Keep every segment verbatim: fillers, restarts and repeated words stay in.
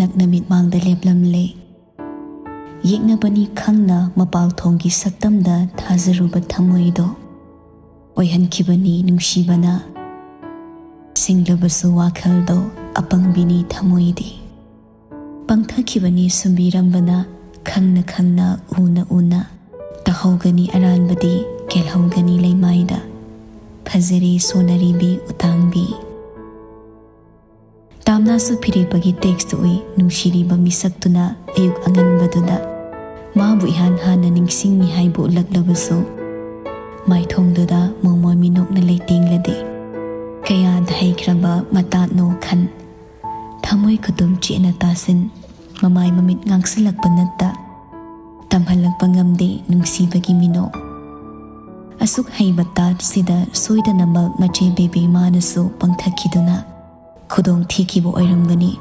ꯅꯛꯅ ꯃꯤꯠꯃꯥꯡꯗ ꯂꯦꯞꯂꯝꯂꯦ꯫ ꯌꯦꯛꯅꯕꯅꯤ ꯈꯪꯅ ꯃꯄꯥꯜ ꯊꯣꯡꯒꯤ ꯁꯛꯇꯝꯗ ꯊꯥꯖꯔꯨꯕ ꯊꯃꯣꯏꯗꯣ ꯑꯣꯏꯍꯟꯈꯤꯕꯅꯤ ꯅꯨꯡꯁꯤꯕꯅ꯫ ꯁꯤꯡꯂꯕꯁꯨ ꯋꯥꯈꯜꯗꯣ ꯑꯄꯪꯕꯤꯅꯤ ꯊꯃꯣꯏꯗꯤ꯫ ꯄꯪꯊꯈꯤꯕꯅꯤ ꯁꯨꯝꯕꯤꯔꯝꯕꯅ ꯈꯪꯅ ꯈꯪꯅ ꯎꯅ ꯎꯅ꯫ ꯇꯥꯍꯧꯒꯅꯤ ꯑꯔꯥꯟꯕꯗꯤ ꯀꯦꯜꯍꯧꯒꯅꯤ ꯂꯩꯃꯥꯏꯗ꯫ ꯐꯖꯔꯦ ꯁꯣꯟꯅꯔꯤꯕꯤ ꯎꯇꯥꯡꯕꯤ꯫ ꯇꯥꯝꯅꯥꯁꯨ ꯐꯤꯔꯦꯞꯄꯒꯤ ꯇꯦꯛꯁꯇ ꯎꯏ ꯅꯨꯡꯁꯤꯔꯤꯕ ꯃꯤꯁꯛꯇꯨꯅ ꯑꯌꯨꯛ ꯑꯉꯟꯕꯗꯨꯗ ꯃꯥꯕꯨ ꯏꯍꯥꯟ ꯍꯥꯟꯅ ꯅꯤꯡꯁꯤꯡꯏ ꯍꯥꯏꯕ ꯎꯠꯂꯛꯂꯕꯁꯨ ꯃꯥꯏꯊꯣꯡꯗꯨꯗ ꯃꯣꯃꯣꯟ ꯃꯤꯅꯣꯛꯅ ꯂꯩꯇꯦꯡꯂꯗꯤ꯫ ꯀꯌꯥꯗ ꯍꯩꯈ꯭ꯔꯕ ꯃꯇꯥꯠꯅꯣ ꯈꯟ꯫ ꯊꯃꯣꯏ ꯈꯨꯇꯨꯝ ꯆꯦꯠꯅ ꯇꯥꯁꯤꯟ꯫ ꯃꯃꯥꯏ ꯃꯃꯤꯠ ꯉꯥꯡꯁꯤꯜꯂꯛꯄ ꯅꯠꯇ ꯇꯝꯍꯜꯂꯛꯄ ꯉꯝꯗꯦ ꯅꯨꯡꯁꯤꯕꯒꯤ ꯃꯤꯅꯣꯛ꯫ ꯑꯁꯨꯛ ꯍꯩꯕ ꯇꯥꯠꯁꯤꯗ ꯁꯣꯏꯗꯅꯃꯛ ꯃꯆꯦ ꯕꯦꯕꯤ ꯃꯥꯅꯁꯨ ꯄꯪꯊꯈꯤꯗꯨꯅ ꯈꯨꯗꯣꯡ ꯊꯤꯈꯤꯕ ꯑꯣꯏꯔꯝꯒꯅꯤ꯫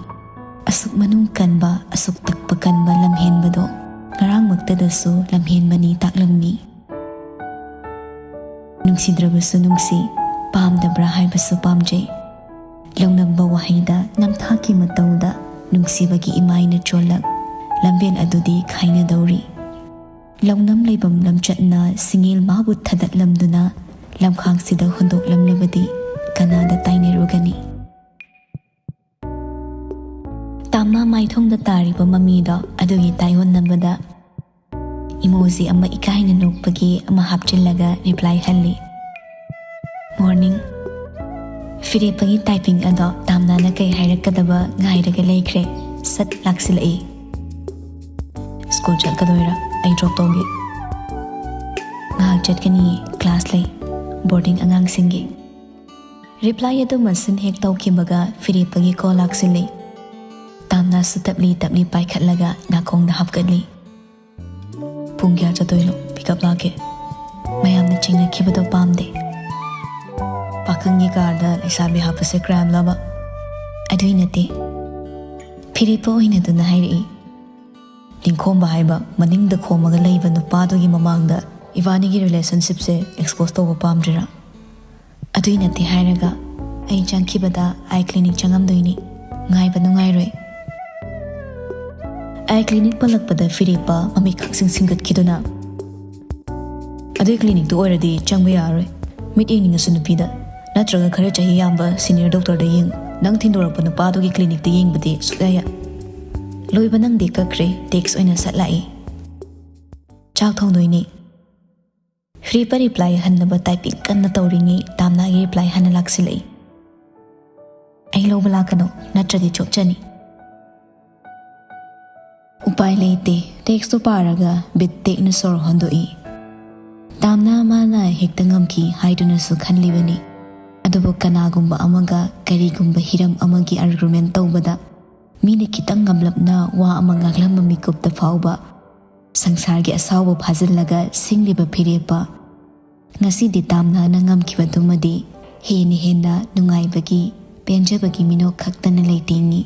ꯑꯁꯨꯛ ꯃꯅꯨꯡ ꯀꯟꯕ, ꯑꯁꯨꯛ ꯇꯛꯄ ꯀꯟꯕ ꯂꯝꯍꯦꯟꯕꯗꯣ ꯉꯔꯥꯡꯃꯛꯇꯗꯁꯨ ꯂꯝꯍꯦꯟꯕꯅꯤ ꯇꯥꯛꯂꯝꯃꯤ꯫ ꯅꯨꯡꯁꯤꯗ꯭ꯔꯕꯁꯨ ꯅꯨꯡꯁꯤ, ꯄꯥꯝꯗꯕ꯭ꯔꯥ ꯍꯥꯏꯕꯁꯨ ꯄꯥꯝꯖꯩ꯫ ꯂꯧꯅꯝꯕ ꯋꯥꯍꯩꯗ ꯅꯝꯊꯥꯛꯀꯤ ꯃꯇꯧꯗ ꯅꯨꯡꯁꯤꯕꯒꯤ ꯏꯃꯥꯏꯅ ꯆꯣꯜꯂꯛ, ꯂꯝꯕꯦꯜ ꯑꯗꯨꯗꯤ ꯈꯥꯏꯅꯗꯧꯔꯤ꯫ ꯂꯧꯅꯝ ꯂꯩꯐꯝ ꯂꯝꯆꯠꯅ ꯁꯤꯡꯉꯦꯜ ꯃꯥꯕꯨ ꯊꯗꯠꯂꯝꯗꯨꯅ ꯂꯝꯈꯥꯡꯁꯤꯗ ꯍꯨꯟꯗꯣꯛꯂꯝꯂꯕꯗꯤ ꯀꯅꯥꯗ ꯇꯥꯏꯅꯔꯨꯒꯅꯤ? ꯇꯥꯝꯅꯥ ꯃꯥꯏꯊꯣꯡꯗ ꯇꯥꯔꯤꯕ ꯃꯃꯤꯗꯣ ꯑꯗꯨꯒꯤ ꯇꯥꯏꯑꯣꯟꯅꯕꯗ ꯏꯃꯣꯖꯤ ꯑꯃ ꯏꯀꯥꯏꯅ ꯅꯣꯛꯄꯒꯤ ꯑꯃ ꯍꯥꯞꯆꯤꯜꯂꯒ ꯔꯤꯄ꯭ꯂꯥꯏ ꯍꯜꯂꯤ꯫ ꯃꯣꯔꯅꯤꯡ꯫ ꯐꯤꯔꯦꯞꯄꯒꯤ ꯇꯥꯏꯄꯤꯡ ꯑꯗꯣ ꯇꯥꯝꯅꯥꯅ ꯀꯩ ꯍꯥꯏꯔꯛꯀꯗꯕ ꯉꯥꯏꯔꯒ ꯂꯩꯈ꯭ꯔꯦ꯫ ꯁꯠ ꯂꯥꯛꯁꯤꯜꯂꯛꯏ꯫ ꯁ꯭ꯀꯨꯜ ꯆꯠꯀꯗꯣꯏꯔꯥ? ꯑꯩ ꯗ꯭ꯔꯣꯞ ꯇꯧꯒꯦ꯫ ꯉꯥꯏꯍꯥꯛ ꯆꯠꯀꯅꯤ, ꯀ꯭ꯂꯥꯁ ꯂꯩ꯫ ꯕꯣꯔꯗꯤꯡ ꯑꯉꯥꯡꯁꯤꯡꯒꯤ꯫ ꯔꯤꯄ꯭ꯂꯥꯏ ꯑꯗꯨ ꯃꯁꯤꯟ ꯍꯦꯛ ꯇꯧꯈꯤꯕꯒ ꯐꯤꯔꯦꯞꯄꯒꯤ ꯀꯣꯜ ꯂꯥꯛꯁꯤꯜꯂꯤ꯫ ꯇꯥꯝꯅꯥꯁꯨ ꯇꯞꯂꯤ ꯇꯞꯂꯤ ꯄꯥꯏꯈꯠꯂꯒ ꯅꯥꯀꯣꯡꯗ ꯍꯥꯞꯀꯠꯂꯤ꯫ ꯄꯨꯡ ꯀꯌꯥ ꯆꯠꯇꯣꯏꯅꯣ? ꯄꯤꯛꯑꯞ ꯂꯥꯛꯀꯦ꯫ ꯃꯌꯥꯝꯅ ꯆꯤꯡꯅꯈꯤꯕꯗꯣ ꯄꯥꯝꯗꯦ꯫ ꯄꯥꯈꯪꯒꯤ ꯀꯥꯔꯗ ꯂꯩꯁꯥꯕꯤ ꯍꯥꯞꯄꯁꯦ ꯀ꯭ꯔꯥꯏꯝꯂꯕ? ꯑꯗꯨꯏ ꯅꯠꯇꯦ꯫ ꯐꯤꯔꯦꯞꯄ ꯑꯣꯏꯅꯗꯨꯅ ꯍꯥꯏꯔꯛꯏ꯫ ꯂꯤꯡꯈꯣꯝꯕ ꯍꯥꯏꯕ ꯃꯅꯤꯡꯗ ꯈꯣꯝꯃꯒ ꯂꯩꯕ ꯅꯨꯄꯥꯗꯨꯒꯤ ꯃꯃꯥꯡꯗ ꯏꯕꯥꯅꯤꯒꯤ ꯔꯤꯂꯦꯁꯟꯁꯤꯞꯁꯦ ꯑꯦꯛꯁꯄꯣꯖ ꯇꯧꯕ ꯄꯥꯝꯗ꯭ꯔꯤꯔꯥ? ꯑꯗꯨꯏ ꯅꯠꯇꯦ ꯍꯥꯏꯔꯒ ꯑꯩ ꯆꯪꯈꯤꯕꯗ ꯑꯥꯏ ꯀ꯭ꯂꯤꯅꯤꯛ ꯆꯪꯉꯝꯗꯣꯏꯅꯤ꯫ ꯉꯥꯏꯕ ꯅꯨꯡꯉꯥꯏꯔꯣꯏ꯫ ꯑꯩ ꯀ꯭ꯂꯤꯅꯤꯛ ꯄꯜꯂꯛꯄꯗ ꯐꯤꯔꯦꯞꯄ ꯃꯃꯤꯠ ꯈꯛꯁꯤꯡ ꯁꯤꯡꯒꯠꯈꯤꯗꯨꯅ, "ꯑꯗꯨꯏ ꯀ꯭ꯂꯤꯅꯤꯛꯇꯨ ꯑꯣꯏꯔꯗꯤ ꯆꯪꯕ ꯌꯥꯔꯔꯣꯏ꯫ ꯃꯤꯠ ꯌꯦꯡꯅꯤꯡꯉꯁꯨ ꯅꯨꯄꯤꯗ, ꯅꯠꯇ꯭ꯔꯒ ꯈꯔ ꯆꯍꯤ ꯌꯥꯝꯕ ꯁꯤꯅꯤꯌꯔ ꯗꯣꯛꯇꯔꯗ ꯌꯦꯡꯉꯨ꯫ ꯅꯪ ꯊꯤꯟꯗꯣꯔꯛꯄ ꯅꯨꯄꯥꯗꯨꯒꯤ ꯀ꯭ꯂꯤꯅꯤꯛꯇ ꯌꯦꯡꯕꯗꯤ ꯁꯨꯛꯌꯥ ꯌꯥ-" ꯂꯣꯏꯕ ꯅꯪꯗꯦ ꯀꯛꯈ꯭ꯔꯦ, ꯇꯦꯛꯁ ꯑꯣꯏꯅ ꯁꯠ ꯂꯥꯛꯏ꯫ "ꯆꯥꯛ ꯊꯣꯡꯗꯣꯏꯅꯤ꯫ ꯐꯤꯔꯦꯞꯄ ꯔꯤꯄ꯭ꯂꯥꯏ ꯍꯟꯅꯕ ꯇꯥꯏꯄꯤꯡ ꯀꯟꯅ ꯇꯧꯔꯤꯉꯩ ꯇꯥꯝꯅꯥꯒꯤ ꯔꯤꯄ꯭ꯂꯥꯏ ꯍꯟꯅ ꯂꯥꯛꯁꯤꯜꯂꯛꯏ꯫ "ꯑꯩ ꯂꯧꯕ ꯂꯥꯛꯀꯅꯨ, ꯅꯠꯇ꯭ꯔꯗꯤ ꯆꯣꯞꯆꯅꯤ"꯫ ꯎꯄꯥꯏ ꯂꯩꯇꯦ꯫ ꯇꯦꯛꯁꯇꯨ ꯄꯥꯔꯒ ꯕꯤꯠ ꯇꯦꯛꯅ ꯁꯣꯔ ꯍꯣꯟꯗꯣꯛꯏ꯫ ꯇꯥꯝꯅꯥ ꯃꯥꯅ ꯍꯦꯛꯇ ꯉꯝꯈꯤ ꯍꯥꯏꯗꯨꯅꯁꯨ ꯈꯜꯂꯤꯕꯅꯤ꯫ ꯑꯗꯨꯕꯨ ꯀꯅꯥꯒꯨꯝꯕ ꯑꯃꯒ ꯀꯔꯤꯒꯨꯝꯕ ꯍꯤꯔꯝ ꯑꯃꯒꯤ ꯑꯥꯔꯒꯨꯃꯦꯟ ꯇꯧꯕꯗ ꯃꯤꯅ ꯈꯤꯇꯪ ꯉꯝꯂꯞꯅ ꯋꯥ ꯑꯃ ꯉꯥꯡꯂꯝꯕ ꯃꯤꯀꯨꯞꯇ ꯐꯥꯎꯕ ꯁꯪꯁꯥꯔꯒꯤ ꯑꯁꯥꯎꯕ ꯐꯥꯖꯤꯜꯂꯒ ꯁꯤꯡꯂꯤꯕ ꯐꯤꯔꯦꯞꯄ꯫ ꯉꯁꯤꯗꯤ ꯇꯥꯝꯅꯥꯅ ꯉꯝꯈꯤꯕꯗꯨꯃꯗꯤ ꯍꯦꯟꯅ ꯍꯦꯟꯅ ꯅꯨꯡꯉꯥꯏꯕꯒꯤ, ꯄꯦꯟꯖꯕꯒꯤ ꯃꯤꯅꯣꯛ ꯈꯛꯇꯅ ꯂꯩꯇꯦꯡꯏ꯫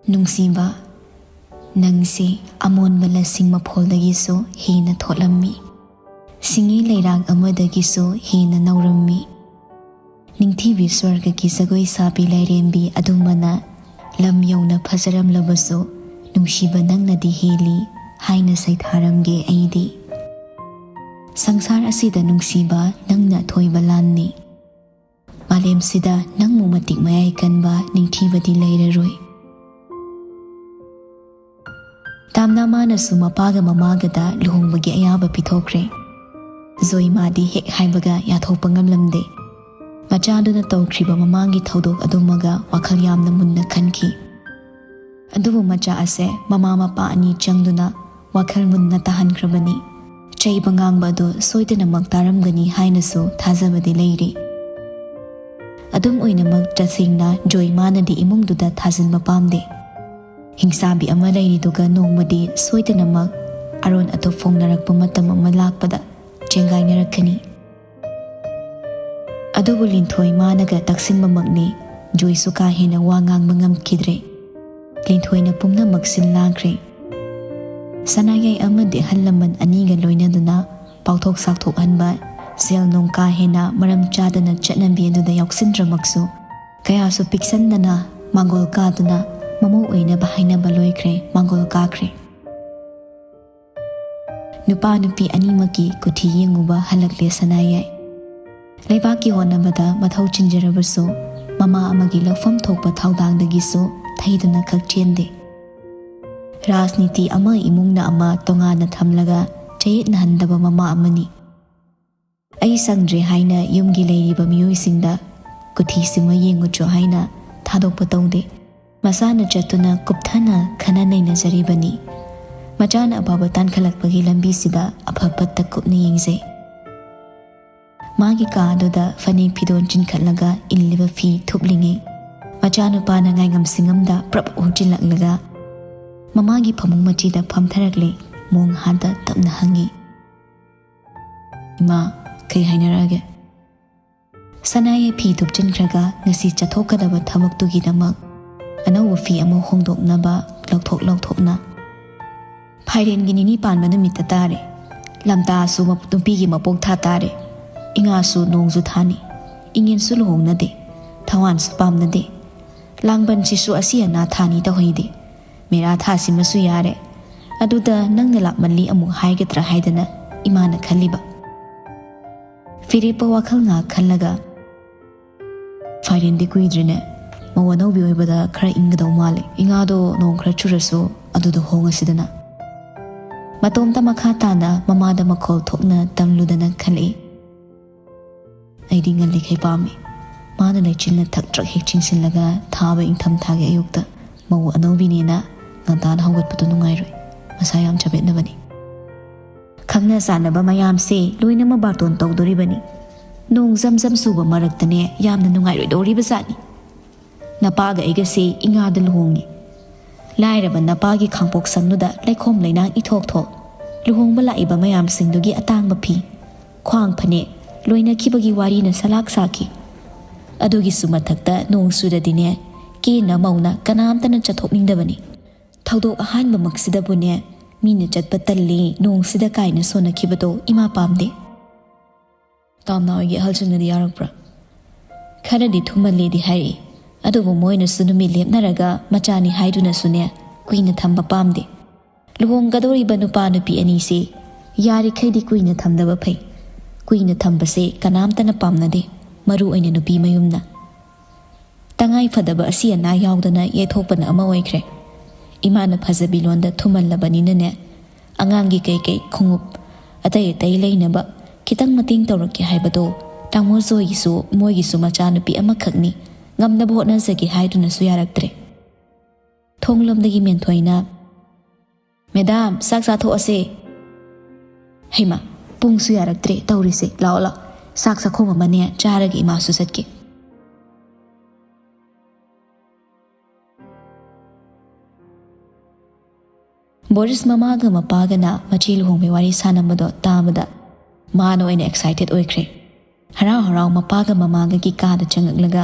ꯅꯨꯡꯁꯤꯕ, ꯅꯪꯁꯦ ꯑꯃꯣꯟꯕ ꯂꯁꯤꯡ ꯃꯐꯣꯜꯗꯒꯤꯁꯨ ꯍꯦꯟꯅ ꯊꯣꯠꯂꯝꯃꯤ꯫ ꯁꯤꯡꯒꯤ ꯂꯩꯔꯥꯡ ꯑꯃꯗꯒꯤꯁꯨ ꯍꯦꯟꯅ ꯅꯧꯔꯝꯃꯤ꯫ ꯅꯤꯡꯊꯤꯕꯤ ꯁ꯭ꯋꯔꯒꯒꯤ ꯖꯒꯣꯏ ꯁꯥꯕꯤ ꯂꯥꯏꯔꯦꯝꯕꯤ ꯑꯗꯨꯝꯕꯅ ꯂꯝ ꯌꯧꯅ ꯐꯖꯔꯝꯂꯕꯁꯨ, ꯅꯨꯡꯁꯤꯕ ꯅꯪꯅꯗꯤ ꯍꯦꯜꯂꯤ ꯍꯥꯏꯅ ꯁꯩꯊꯥꯔꯝꯒꯦ ꯑꯩꯗꯤ꯫ ꯁꯪꯁꯥꯔ ꯑꯁꯤꯗ ꯅꯨꯡꯁꯤꯕ ꯅꯪꯅ ꯑꯊꯣꯏꯕ ꯂꯥꯟꯅꯤ꯫ ꯃꯥꯂꯦꯝꯁꯤꯗ ꯅꯪꯃꯨꯛ ꯃꯇꯤꯛ ꯃꯌꯥꯏ ꯀꯟꯕ ꯅꯤꯡꯊꯤꯕꯗꯤ ꯂꯩꯔꯔꯣꯏ꯫ ꯇꯥꯝꯅꯥ ꯃꯥꯅꯁꯨ ꯃꯄꯥꯒ ꯃꯃꯥꯒꯗ ꯂꯨꯍꯣꯡꯕꯒꯤ ꯑꯌꯥꯕ ꯄꯤꯊꯣꯛꯈ꯭ꯔꯦ꯫ ꯖꯣꯏꯃꯥꯗꯤ ꯍꯦꯛ ꯍꯥꯏꯕꯒ ꯌꯥꯊꯣꯛꯄ ꯉꯝꯂꯝꯗꯦ꯫ ꯃꯆꯥꯗꯨꯅ ꯇꯧꯈ꯭ꯔꯤꯕ ꯃꯃꯥꯡꯒꯤ ꯊꯧꯗꯣꯛ ꯑꯗꯨꯃꯒ ꯋꯥꯈꯜ ꯌꯥꯝꯅ ꯃꯨꯟꯅ ꯈꯟꯈꯤ꯫ ꯑꯗꯨꯕꯨ ꯃꯆꯥ ꯑꯁꯦ ꯃꯃꯥ ꯃꯄꯥ ꯑꯅꯤ ꯆꯪꯗꯨꯅ ꯋꯥꯈꯜ ꯃꯨꯟꯅ ꯇꯥꯍꯟꯈ꯭ꯔꯕꯅꯤ꯫ ꯆꯩꯕ ꯉꯥꯡꯕ ꯑꯗꯨ ꯁꯣꯏꯗꯅꯃꯛ ꯇꯥꯔꯝꯒꯅꯤ ꯍꯥꯏꯅꯁꯨ ꯊꯥꯖꯕꯗꯤ ꯂꯩꯔꯤ꯫ ꯑꯗꯨꯝ ꯑꯣꯏꯅꯃꯛ, ꯇꯁꯦꯡꯅ ꯖꯣꯏꯃꯥꯅꯗꯤ ꯏꯃꯨꯡꯗꯨꯗ ꯊꯥꯖꯤꯟꯕ ꯄꯥꯝꯗꯦ꯫ ꯍꯤꯡꯁꯥꯕꯤ ꯑꯃ ꯂꯩꯔꯤꯗꯨꯒ ꯅꯣꯡꯃꯗꯤ ꯁꯣꯏꯗꯅꯃꯛ ꯑꯔꯣꯟ ꯑꯊꯨꯞ ꯐꯣꯡꯅꯔꯛꯄ ꯃꯇꯝ ꯑꯃ ꯂꯥꯛꯄꯗ ꯆꯦꯡꯒꯥꯏꯅꯔꯛꯀꯅꯤ꯫ ꯑꯗꯨꯕꯨ ꯂꯤꯟꯊꯣꯏ ꯃꯥꯅꯒ ꯇꯛꯁꯤꯟꯕꯃꯛꯅꯤ꯫ ꯖꯣꯏꯁꯨ ꯀꯥ ꯍꯦꯟꯅ ꯋꯥ ꯉꯥꯡꯕ ꯉꯝꯈꯤꯗ꯭ꯔꯦ꯫ ꯂꯤꯟꯊꯣꯏꯅ ꯄꯨꯝꯅꯃꯛ ꯁꯤꯜ ꯂꯥꯡꯈ꯭ꯔꯦ꯫ ꯁꯅꯥꯌꯥꯏ ꯑꯃꯗꯤ ꯑꯍꯜ ꯂꯃꯟ ꯑꯅꯤꯒ ꯂꯣꯏꯅꯗꯨꯅ ꯄꯥꯎꯊꯣꯛ ꯆꯥꯎꯊꯣꯛꯍꯟꯕ, ꯁꯦꯜ ꯅꯨꯡ ꯀꯥ ꯍꯦꯟꯅ ꯃꯔꯝ ꯆꯥꯗꯅ ꯆꯠꯅꯕꯤ ꯑꯗꯨꯗ ꯌꯥꯎꯁꯤꯟꯗ꯭ꯔꯃꯛꯁꯨ, ꯀꯌꯥꯁꯨ ꯄꯤꯛꯁꯟꯗꯅ ꯃꯥꯡꯒꯣꯜ ꯀꯥꯗꯨꯅ ꯃꯃꯧ ꯑꯣꯏꯅꯕ ꯍꯥꯏꯅꯕ ꯂꯣꯏꯈ꯭ꯔꯦ꯫ ꯃꯥꯡꯒꯣꯜ ꯀꯥꯈ꯭ꯔꯦ꯫ ꯅꯨꯄꯥ ꯅꯨꯄꯤ ꯑꯅꯤꯃꯛꯀꯤ ꯀꯨꯊꯤ ꯌꯦꯡꯉꯨꯕ ꯍꯜꯂꯛꯂꯦ ꯁꯅꯥꯌꯥꯏ꯫ ꯂꯩꯕꯥꯛꯀꯤ ꯍꯣꯠꯅꯕꯗ ꯃꯊꯧ ꯆꯤꯟꯖꯔꯕꯁꯨ, ꯃꯃꯥ ꯑꯃꯒꯤ ꯂꯧꯐꯝ ꯊꯣꯛꯄ ꯊꯧꯗꯥꯡꯗꯒꯤꯁꯨ ꯊꯩꯗꯨꯅ ꯈꯛ ꯆꯦꯟꯗꯦ꯫ ꯔꯥꯖꯅꯤꯇꯤ ꯑꯃ ꯏꯃꯨꯡꯅ ꯑꯃ ꯇꯣꯉꯥꯟꯅ ꯊꯝꯂꯒ ꯆꯌꯦꯠꯅꯍꯟꯗꯕ ꯃꯃꯥ ꯑꯃꯅꯤ꯫ "ꯑꯩ ꯁꯪꯗ꯭ꯔꯦ" ꯍꯥꯏꯅ ꯌꯨꯝꯒꯤ ꯂꯩꯔꯤꯕ ꯃꯤꯑꯣꯏꯁꯤꯡꯗ "ꯀꯨꯊꯤꯁꯤꯃ ꯌꯦꯡꯉꯨꯆꯣ" ꯍꯥꯏꯅ ꯊꯥꯗꯣꯛꯄ ꯇꯧꯗꯦ꯫ ꯃꯁꯥꯅ ꯆꯠꯇꯨꯅ ꯀꯨꯞꯊꯅ ꯈꯟꯅ ꯅꯩꯅꯖꯔꯤꯕꯅꯤ꯫ ꯃꯆꯥꯅ ꯑꯐꯕ ꯇꯥꯟꯈꯠꯂꯛꯄꯒꯤ ꯂꯝꯕꯤꯁꯤꯗ ꯑꯐ ꯐꯠꯇ ꯀꯨꯞꯅ ꯌꯦꯡꯖꯩ꯫ ꯃꯥꯒꯤ ꯀꯥ ꯑꯗꯨꯗ ꯐꯅꯦꯛ ꯐꯤꯗꯣꯟ ꯆꯤꯟꯈꯠꯂꯒ ꯏꯜꯂꯤꯕ ꯐꯤ ꯊꯨꯞꯂꯤꯉꯩ, ꯃꯆꯥꯅꯨꯄꯥꯅ ꯉꯥꯏꯉꯝ ꯁꯤꯡꯉꯝꯗ ꯄ꯭ꯔꯞ ꯍꯨꯛꯆꯤꯜꯂꯛꯂꯒ ꯃꯃꯥꯒꯤ ꯐꯃꯨꯡ ꯃꯆꯤꯗ ꯐꯝꯊꯔꯛꯂꯦ꯫ ꯃꯣꯡ ꯍꯥꯗ ꯇꯞꯅ ꯍꯪꯉꯤ, "ꯏꯃꯥ, ꯀꯩ ꯍꯥꯏꯅꯔꯛꯑꯒꯦ?" ꯁꯅꯥꯌꯥꯏ ꯐꯤ ꯊꯨꯞꯆꯤꯟꯈ꯭ꯔꯒ ꯉꯁꯤ ꯆꯠꯊꯣꯛꯀꯗꯕ ꯊꯕꯛꯇꯨꯒꯤꯗꯃꯛ ꯑꯅꯧꯕ ꯐꯤ ꯑꯃ ꯍꯣꯡꯗꯣꯛꯅꯕ ꯂꯧꯊꯣꯛ ꯂꯧꯊꯣꯛꯅ, "ꯐꯥꯏꯔꯦꯟꯒꯤ ꯅꯤꯅꯤ ꯄꯥꯟꯕ ꯅꯨꯃꯤꯠꯇ ꯇꯥꯔꯦ꯫ ꯂꯝꯇꯥꯁꯨ ꯃꯞ-, ꯅꯨꯄꯤꯒꯤ ꯃꯄꯣꯛ ꯊꯥ ꯇꯥꯔꯦ꯫ ꯏꯉꯥꯁꯨ ꯅꯣꯡꯖꯨ ꯊꯥꯅꯤ꯫ ꯏꯉꯦꯟꯁꯨ ꯂꯨꯍꯣꯡꯅꯗꯦ꯫ ꯊꯋꯥꯟꯁꯨ ꯄꯥꯝꯅꯗꯦ꯫ ꯂꯥꯡꯕꯟꯁꯤꯁꯨ ꯑꯁꯤ ꯑꯅꯥ ꯊꯥꯅꯤ ꯇꯧꯍꯩꯗꯦ꯫ ꯃꯦꯔꯥ ꯊꯥꯁꯤꯃꯁꯨ ꯌꯥꯔꯦ꯫ ꯑꯗꯨꯗ ꯅꯪꯅ ꯂꯥꯛꯃꯜꯂꯤ ꯑꯃꯨꯛ ꯍꯥꯏꯒꯗ꯭ꯔꯥ ꯍꯥꯏꯗꯅ ꯏꯃꯥꯅ ꯈꯜꯂꯤꯕ꯫" ꯐꯤꯔꯦꯞꯄ ꯋꯥꯈꯜ ꯉꯥꯏꯍꯥꯛ ꯈꯜꯂꯒ, "ꯐꯥꯏꯔꯦꯟꯗꯤ ꯀꯨꯏꯗ꯭ꯔꯤꯅꯦ꯫ ꯃꯧ ꯑꯅꯧꯕꯤ ꯑꯣꯏꯕꯗ ꯈꯔ ꯏꯪꯒꯗꯧ ꯃꯥꯜꯂꯦ꯫ ꯏꯉꯥꯗꯣ ꯅꯣꯡ ꯈꯔ ꯆꯨꯔꯁꯨ ꯑꯗꯨꯗ ꯍꯣꯡꯉꯁꯤꯗꯅ꯫" ꯃꯇꯣꯝꯇ ꯃꯈꯥ ꯇꯥꯅ ꯃꯃꯥꯗ ꯃꯈꯣꯜ ꯊꯣꯛꯅ ꯇꯝꯂꯨꯗꯅ ꯈꯜꯂꯛꯏ꯫ "ꯑꯩꯗꯤ ꯉꯜꯂꯤꯈꯩ ꯄꯥꯝꯃꯤ꯫ ꯃꯥꯅ ꯂꯩꯆꯤꯜꯅ ꯊꯛ ꯇ꯭ꯔꯛ ꯍꯦꯛ ꯆꯤꯡꯁꯤꯜꯂꯒ ꯊꯥꯕ ꯏꯪꯊꯝꯊꯥꯒꯤ ꯑꯌꯨꯛꯇ ꯃꯧ ꯑꯅꯧꯕꯤꯅꯦꯅ ꯉꯟꯇꯥꯅ ꯍꯧꯒꯠꯄꯗꯨ ꯅꯨꯡꯉꯥꯏꯔꯣꯏ꯫ ꯃꯁꯥ ꯌꯥꯝ ꯆꯕꯦꯠꯅꯕꯅꯤ꯫ ꯈꯪꯅ ꯆꯥꯟꯅꯕ ꯃꯌꯥꯝꯁꯦ ꯂꯣꯏꯅꯃꯛ ꯕꯥꯔꯇꯣꯟ ꯇꯧꯗꯣꯔꯤꯕꯅꯤ꯫ ꯅꯣꯡ ꯖꯝ ꯖꯝ ꯆꯨꯕ ꯃꯔꯛꯇꯅꯦ ꯌꯥꯝꯅ ꯅꯨꯡꯉꯥꯏꯔꯣꯏꯗꯧꯔꯤꯕ ꯖꯥꯠꯅꯤ꯫ ꯅꯄꯥꯒ ꯑꯩꯒꯁꯦ ꯏꯉꯥꯗ ꯂꯨꯍꯣꯡꯉꯤ꯫ ꯂꯥꯏꯔꯕ ꯅꯄꯥꯒꯤ ꯈꯥꯡꯄꯣꯛ ꯁꯪꯗꯨꯗ ꯂꯩꯈꯣꯝ ꯂꯩꯅꯥꯡ ꯏꯊꯣꯛ ꯊꯣꯛ꯫ ꯂꯨꯍꯣꯡꯕ ꯂꯥꯛꯏꯕ ꯃꯌꯥꯝꯁꯤꯡꯗꯨꯒꯤ ꯑꯇꯥꯡꯕ ꯐꯤ, ꯈ꯭ꯋꯥꯡ ꯐꯅꯦꯛ, ꯂꯣꯏꯅꯈꯤꯕꯒꯤ ꯋꯥꯔꯤꯅ ꯁꯂꯥꯛ ꯁꯥꯈꯤ꯫ ꯑꯗꯨꯒꯤꯁꯨ ꯃꯊꯛꯇ ꯅꯣꯡ ꯆꯨꯔꯗꯤꯅꯦ, ꯀꯦꯅ ꯃꯧꯅ ꯀꯅꯥꯝꯇꯅ ꯆꯠꯊꯣꯛꯅꯤꯡꯗꯕꯅꯤ꯫ ꯊꯧꯗꯣꯛ ꯑꯍꯥꯟꯕꯃꯛꯁꯤꯗꯕꯨꯅꯦ, ꯃꯤꯅ ꯆꯠꯄ ꯇꯜꯂꯤ ꯅꯣꯡꯁꯤꯗ" ꯀꯥꯏꯅ ꯁꯣꯟꯅꯈꯤꯕꯗꯣ ꯏꯃꯥ ꯄꯥꯝꯗꯦ꯫ "ꯇꯥꯝꯅꯥ ꯍꯣꯏꯒꯤ ꯑꯍꯜꯁꯤꯡꯅꯗꯤ ꯌꯥꯔꯛꯄ꯭ꯔꯥ?" "ꯈꯔꯗꯤ ꯊꯨꯝꯍꯜꯂꯦꯗꯤ ꯍꯥꯏꯔꯛꯏ꯫ ꯑꯗꯨꯕꯨ ꯃꯣꯏꯅꯁꯨ ꯅꯨꯃꯤꯠ ꯂꯦꯞꯅꯔꯒ ꯃꯆꯥꯅꯤ ꯍꯥꯏꯗꯨꯅꯁꯨꯅꯦ ꯀꯨꯏꯅ ꯊꯝꯕ ꯄꯥꯝꯗꯦ꯫ ꯂꯨꯍꯣꯡꯒꯗꯧꯔꯤꯕ ꯅꯨꯄꯥ ꯅꯨꯄꯤ ꯑꯅꯤꯁꯤ ꯌꯥꯔꯤꯈꯩꯗꯤ ꯀꯨꯏꯅ ꯊꯝꯗꯕ ꯐꯩ꯫ ꯀꯨꯏꯅ ꯊꯝꯕꯁꯦ ꯀꯅꯥꯝꯇꯅ ꯄꯥꯝꯅꯗꯦ, ꯃꯔꯨ ꯑꯣꯏꯅ ꯅꯨꯄꯤ ꯃꯌꯨꯝꯅ꯫ ꯇꯉꯥꯏ ꯐꯗꯕ ꯑꯁꯤ ꯑꯅꯥ ꯌꯥꯎꯗꯅ ꯌꯩꯊꯣꯛꯄꯅ ꯑꯃ ꯑꯣꯏꯈ꯭ꯔꯦ꯫ ꯏꯃꯥꯅ ꯐꯖꯕꯤ ꯂꯣꯟꯗ ꯊꯨꯝꯍꯜꯂꯕꯅꯤꯅꯅꯦ, ꯑꯉꯥꯡꯒꯤ ꯀꯩꯀꯩ ꯈꯣꯡꯎꯞ ꯑꯇꯩ ꯑꯇꯩ ꯂꯩꯅꯕ ꯈꯤꯇꯪ ꯃꯇꯦꯡ ꯇꯧꯔꯛꯀꯦ ꯍꯥꯏꯕꯗꯣ ꯇꯥꯃꯣ ꯖꯣꯏꯒꯤꯁꯨ ꯃꯣꯏꯒꯤꯁꯨ ꯃꯆꯥꯅꯨꯄꯤ ꯑꯃꯈꯛꯅꯤ, ꯉꯝꯅꯕ ꯍꯣꯠꯅꯖꯒꯦ ꯍꯥꯏꯗꯨꯅꯁꯨ ꯌꯥꯔꯛꯇ꯭ꯔꯦ꯫ ꯊꯣꯡꯂꯣꯝꯗꯒꯤ ꯃꯦꯟꯊꯣꯏꯅ, "ꯃꯦꯗꯥꯝ, ꯆꯥꯛ ꯆꯥꯊꯣꯛꯑꯁꯦ꯫" ꯍꯩꯃꯥ, ꯄꯨꯡꯁꯨ ꯌꯥꯔꯛꯇ꯭ꯔꯦ ꯇꯧꯔꯤꯁꯦ꯫ ꯂꯥꯛꯑꯣ, ꯂꯥꯛꯑꯣ, ꯆꯥꯛ ꯆꯥꯛꯈꯣꯝ ꯑꯃꯅꯦ ꯆꯥꯔꯒ ꯏꯃꯥꯁꯨ ꯆꯠꯀꯦ꯫ ꯕꯣꯔꯤꯁ ꯃꯃꯥꯒ ꯃꯄꯥꯒꯅ ꯃꯆꯦ ꯂꯨꯍꯣꯡꯕꯩ ꯋꯥꯔꯤ ꯁꯥꯟꯅꯕꯗꯣ ꯇꯥꯕꯗ ꯃꯥꯅ ꯑꯣꯏꯅ ꯑꯦꯛꯁꯥꯏꯇꯦꯠ ꯑꯣꯏꯈ꯭ꯔꯦ꯫ ꯍꯔꯥꯎ ꯍꯔꯥꯎ ꯃꯄꯥꯒ ꯃꯃꯥꯒꯒꯤ ꯀꯥꯗ ꯆꯪꯉꯛꯂꯒ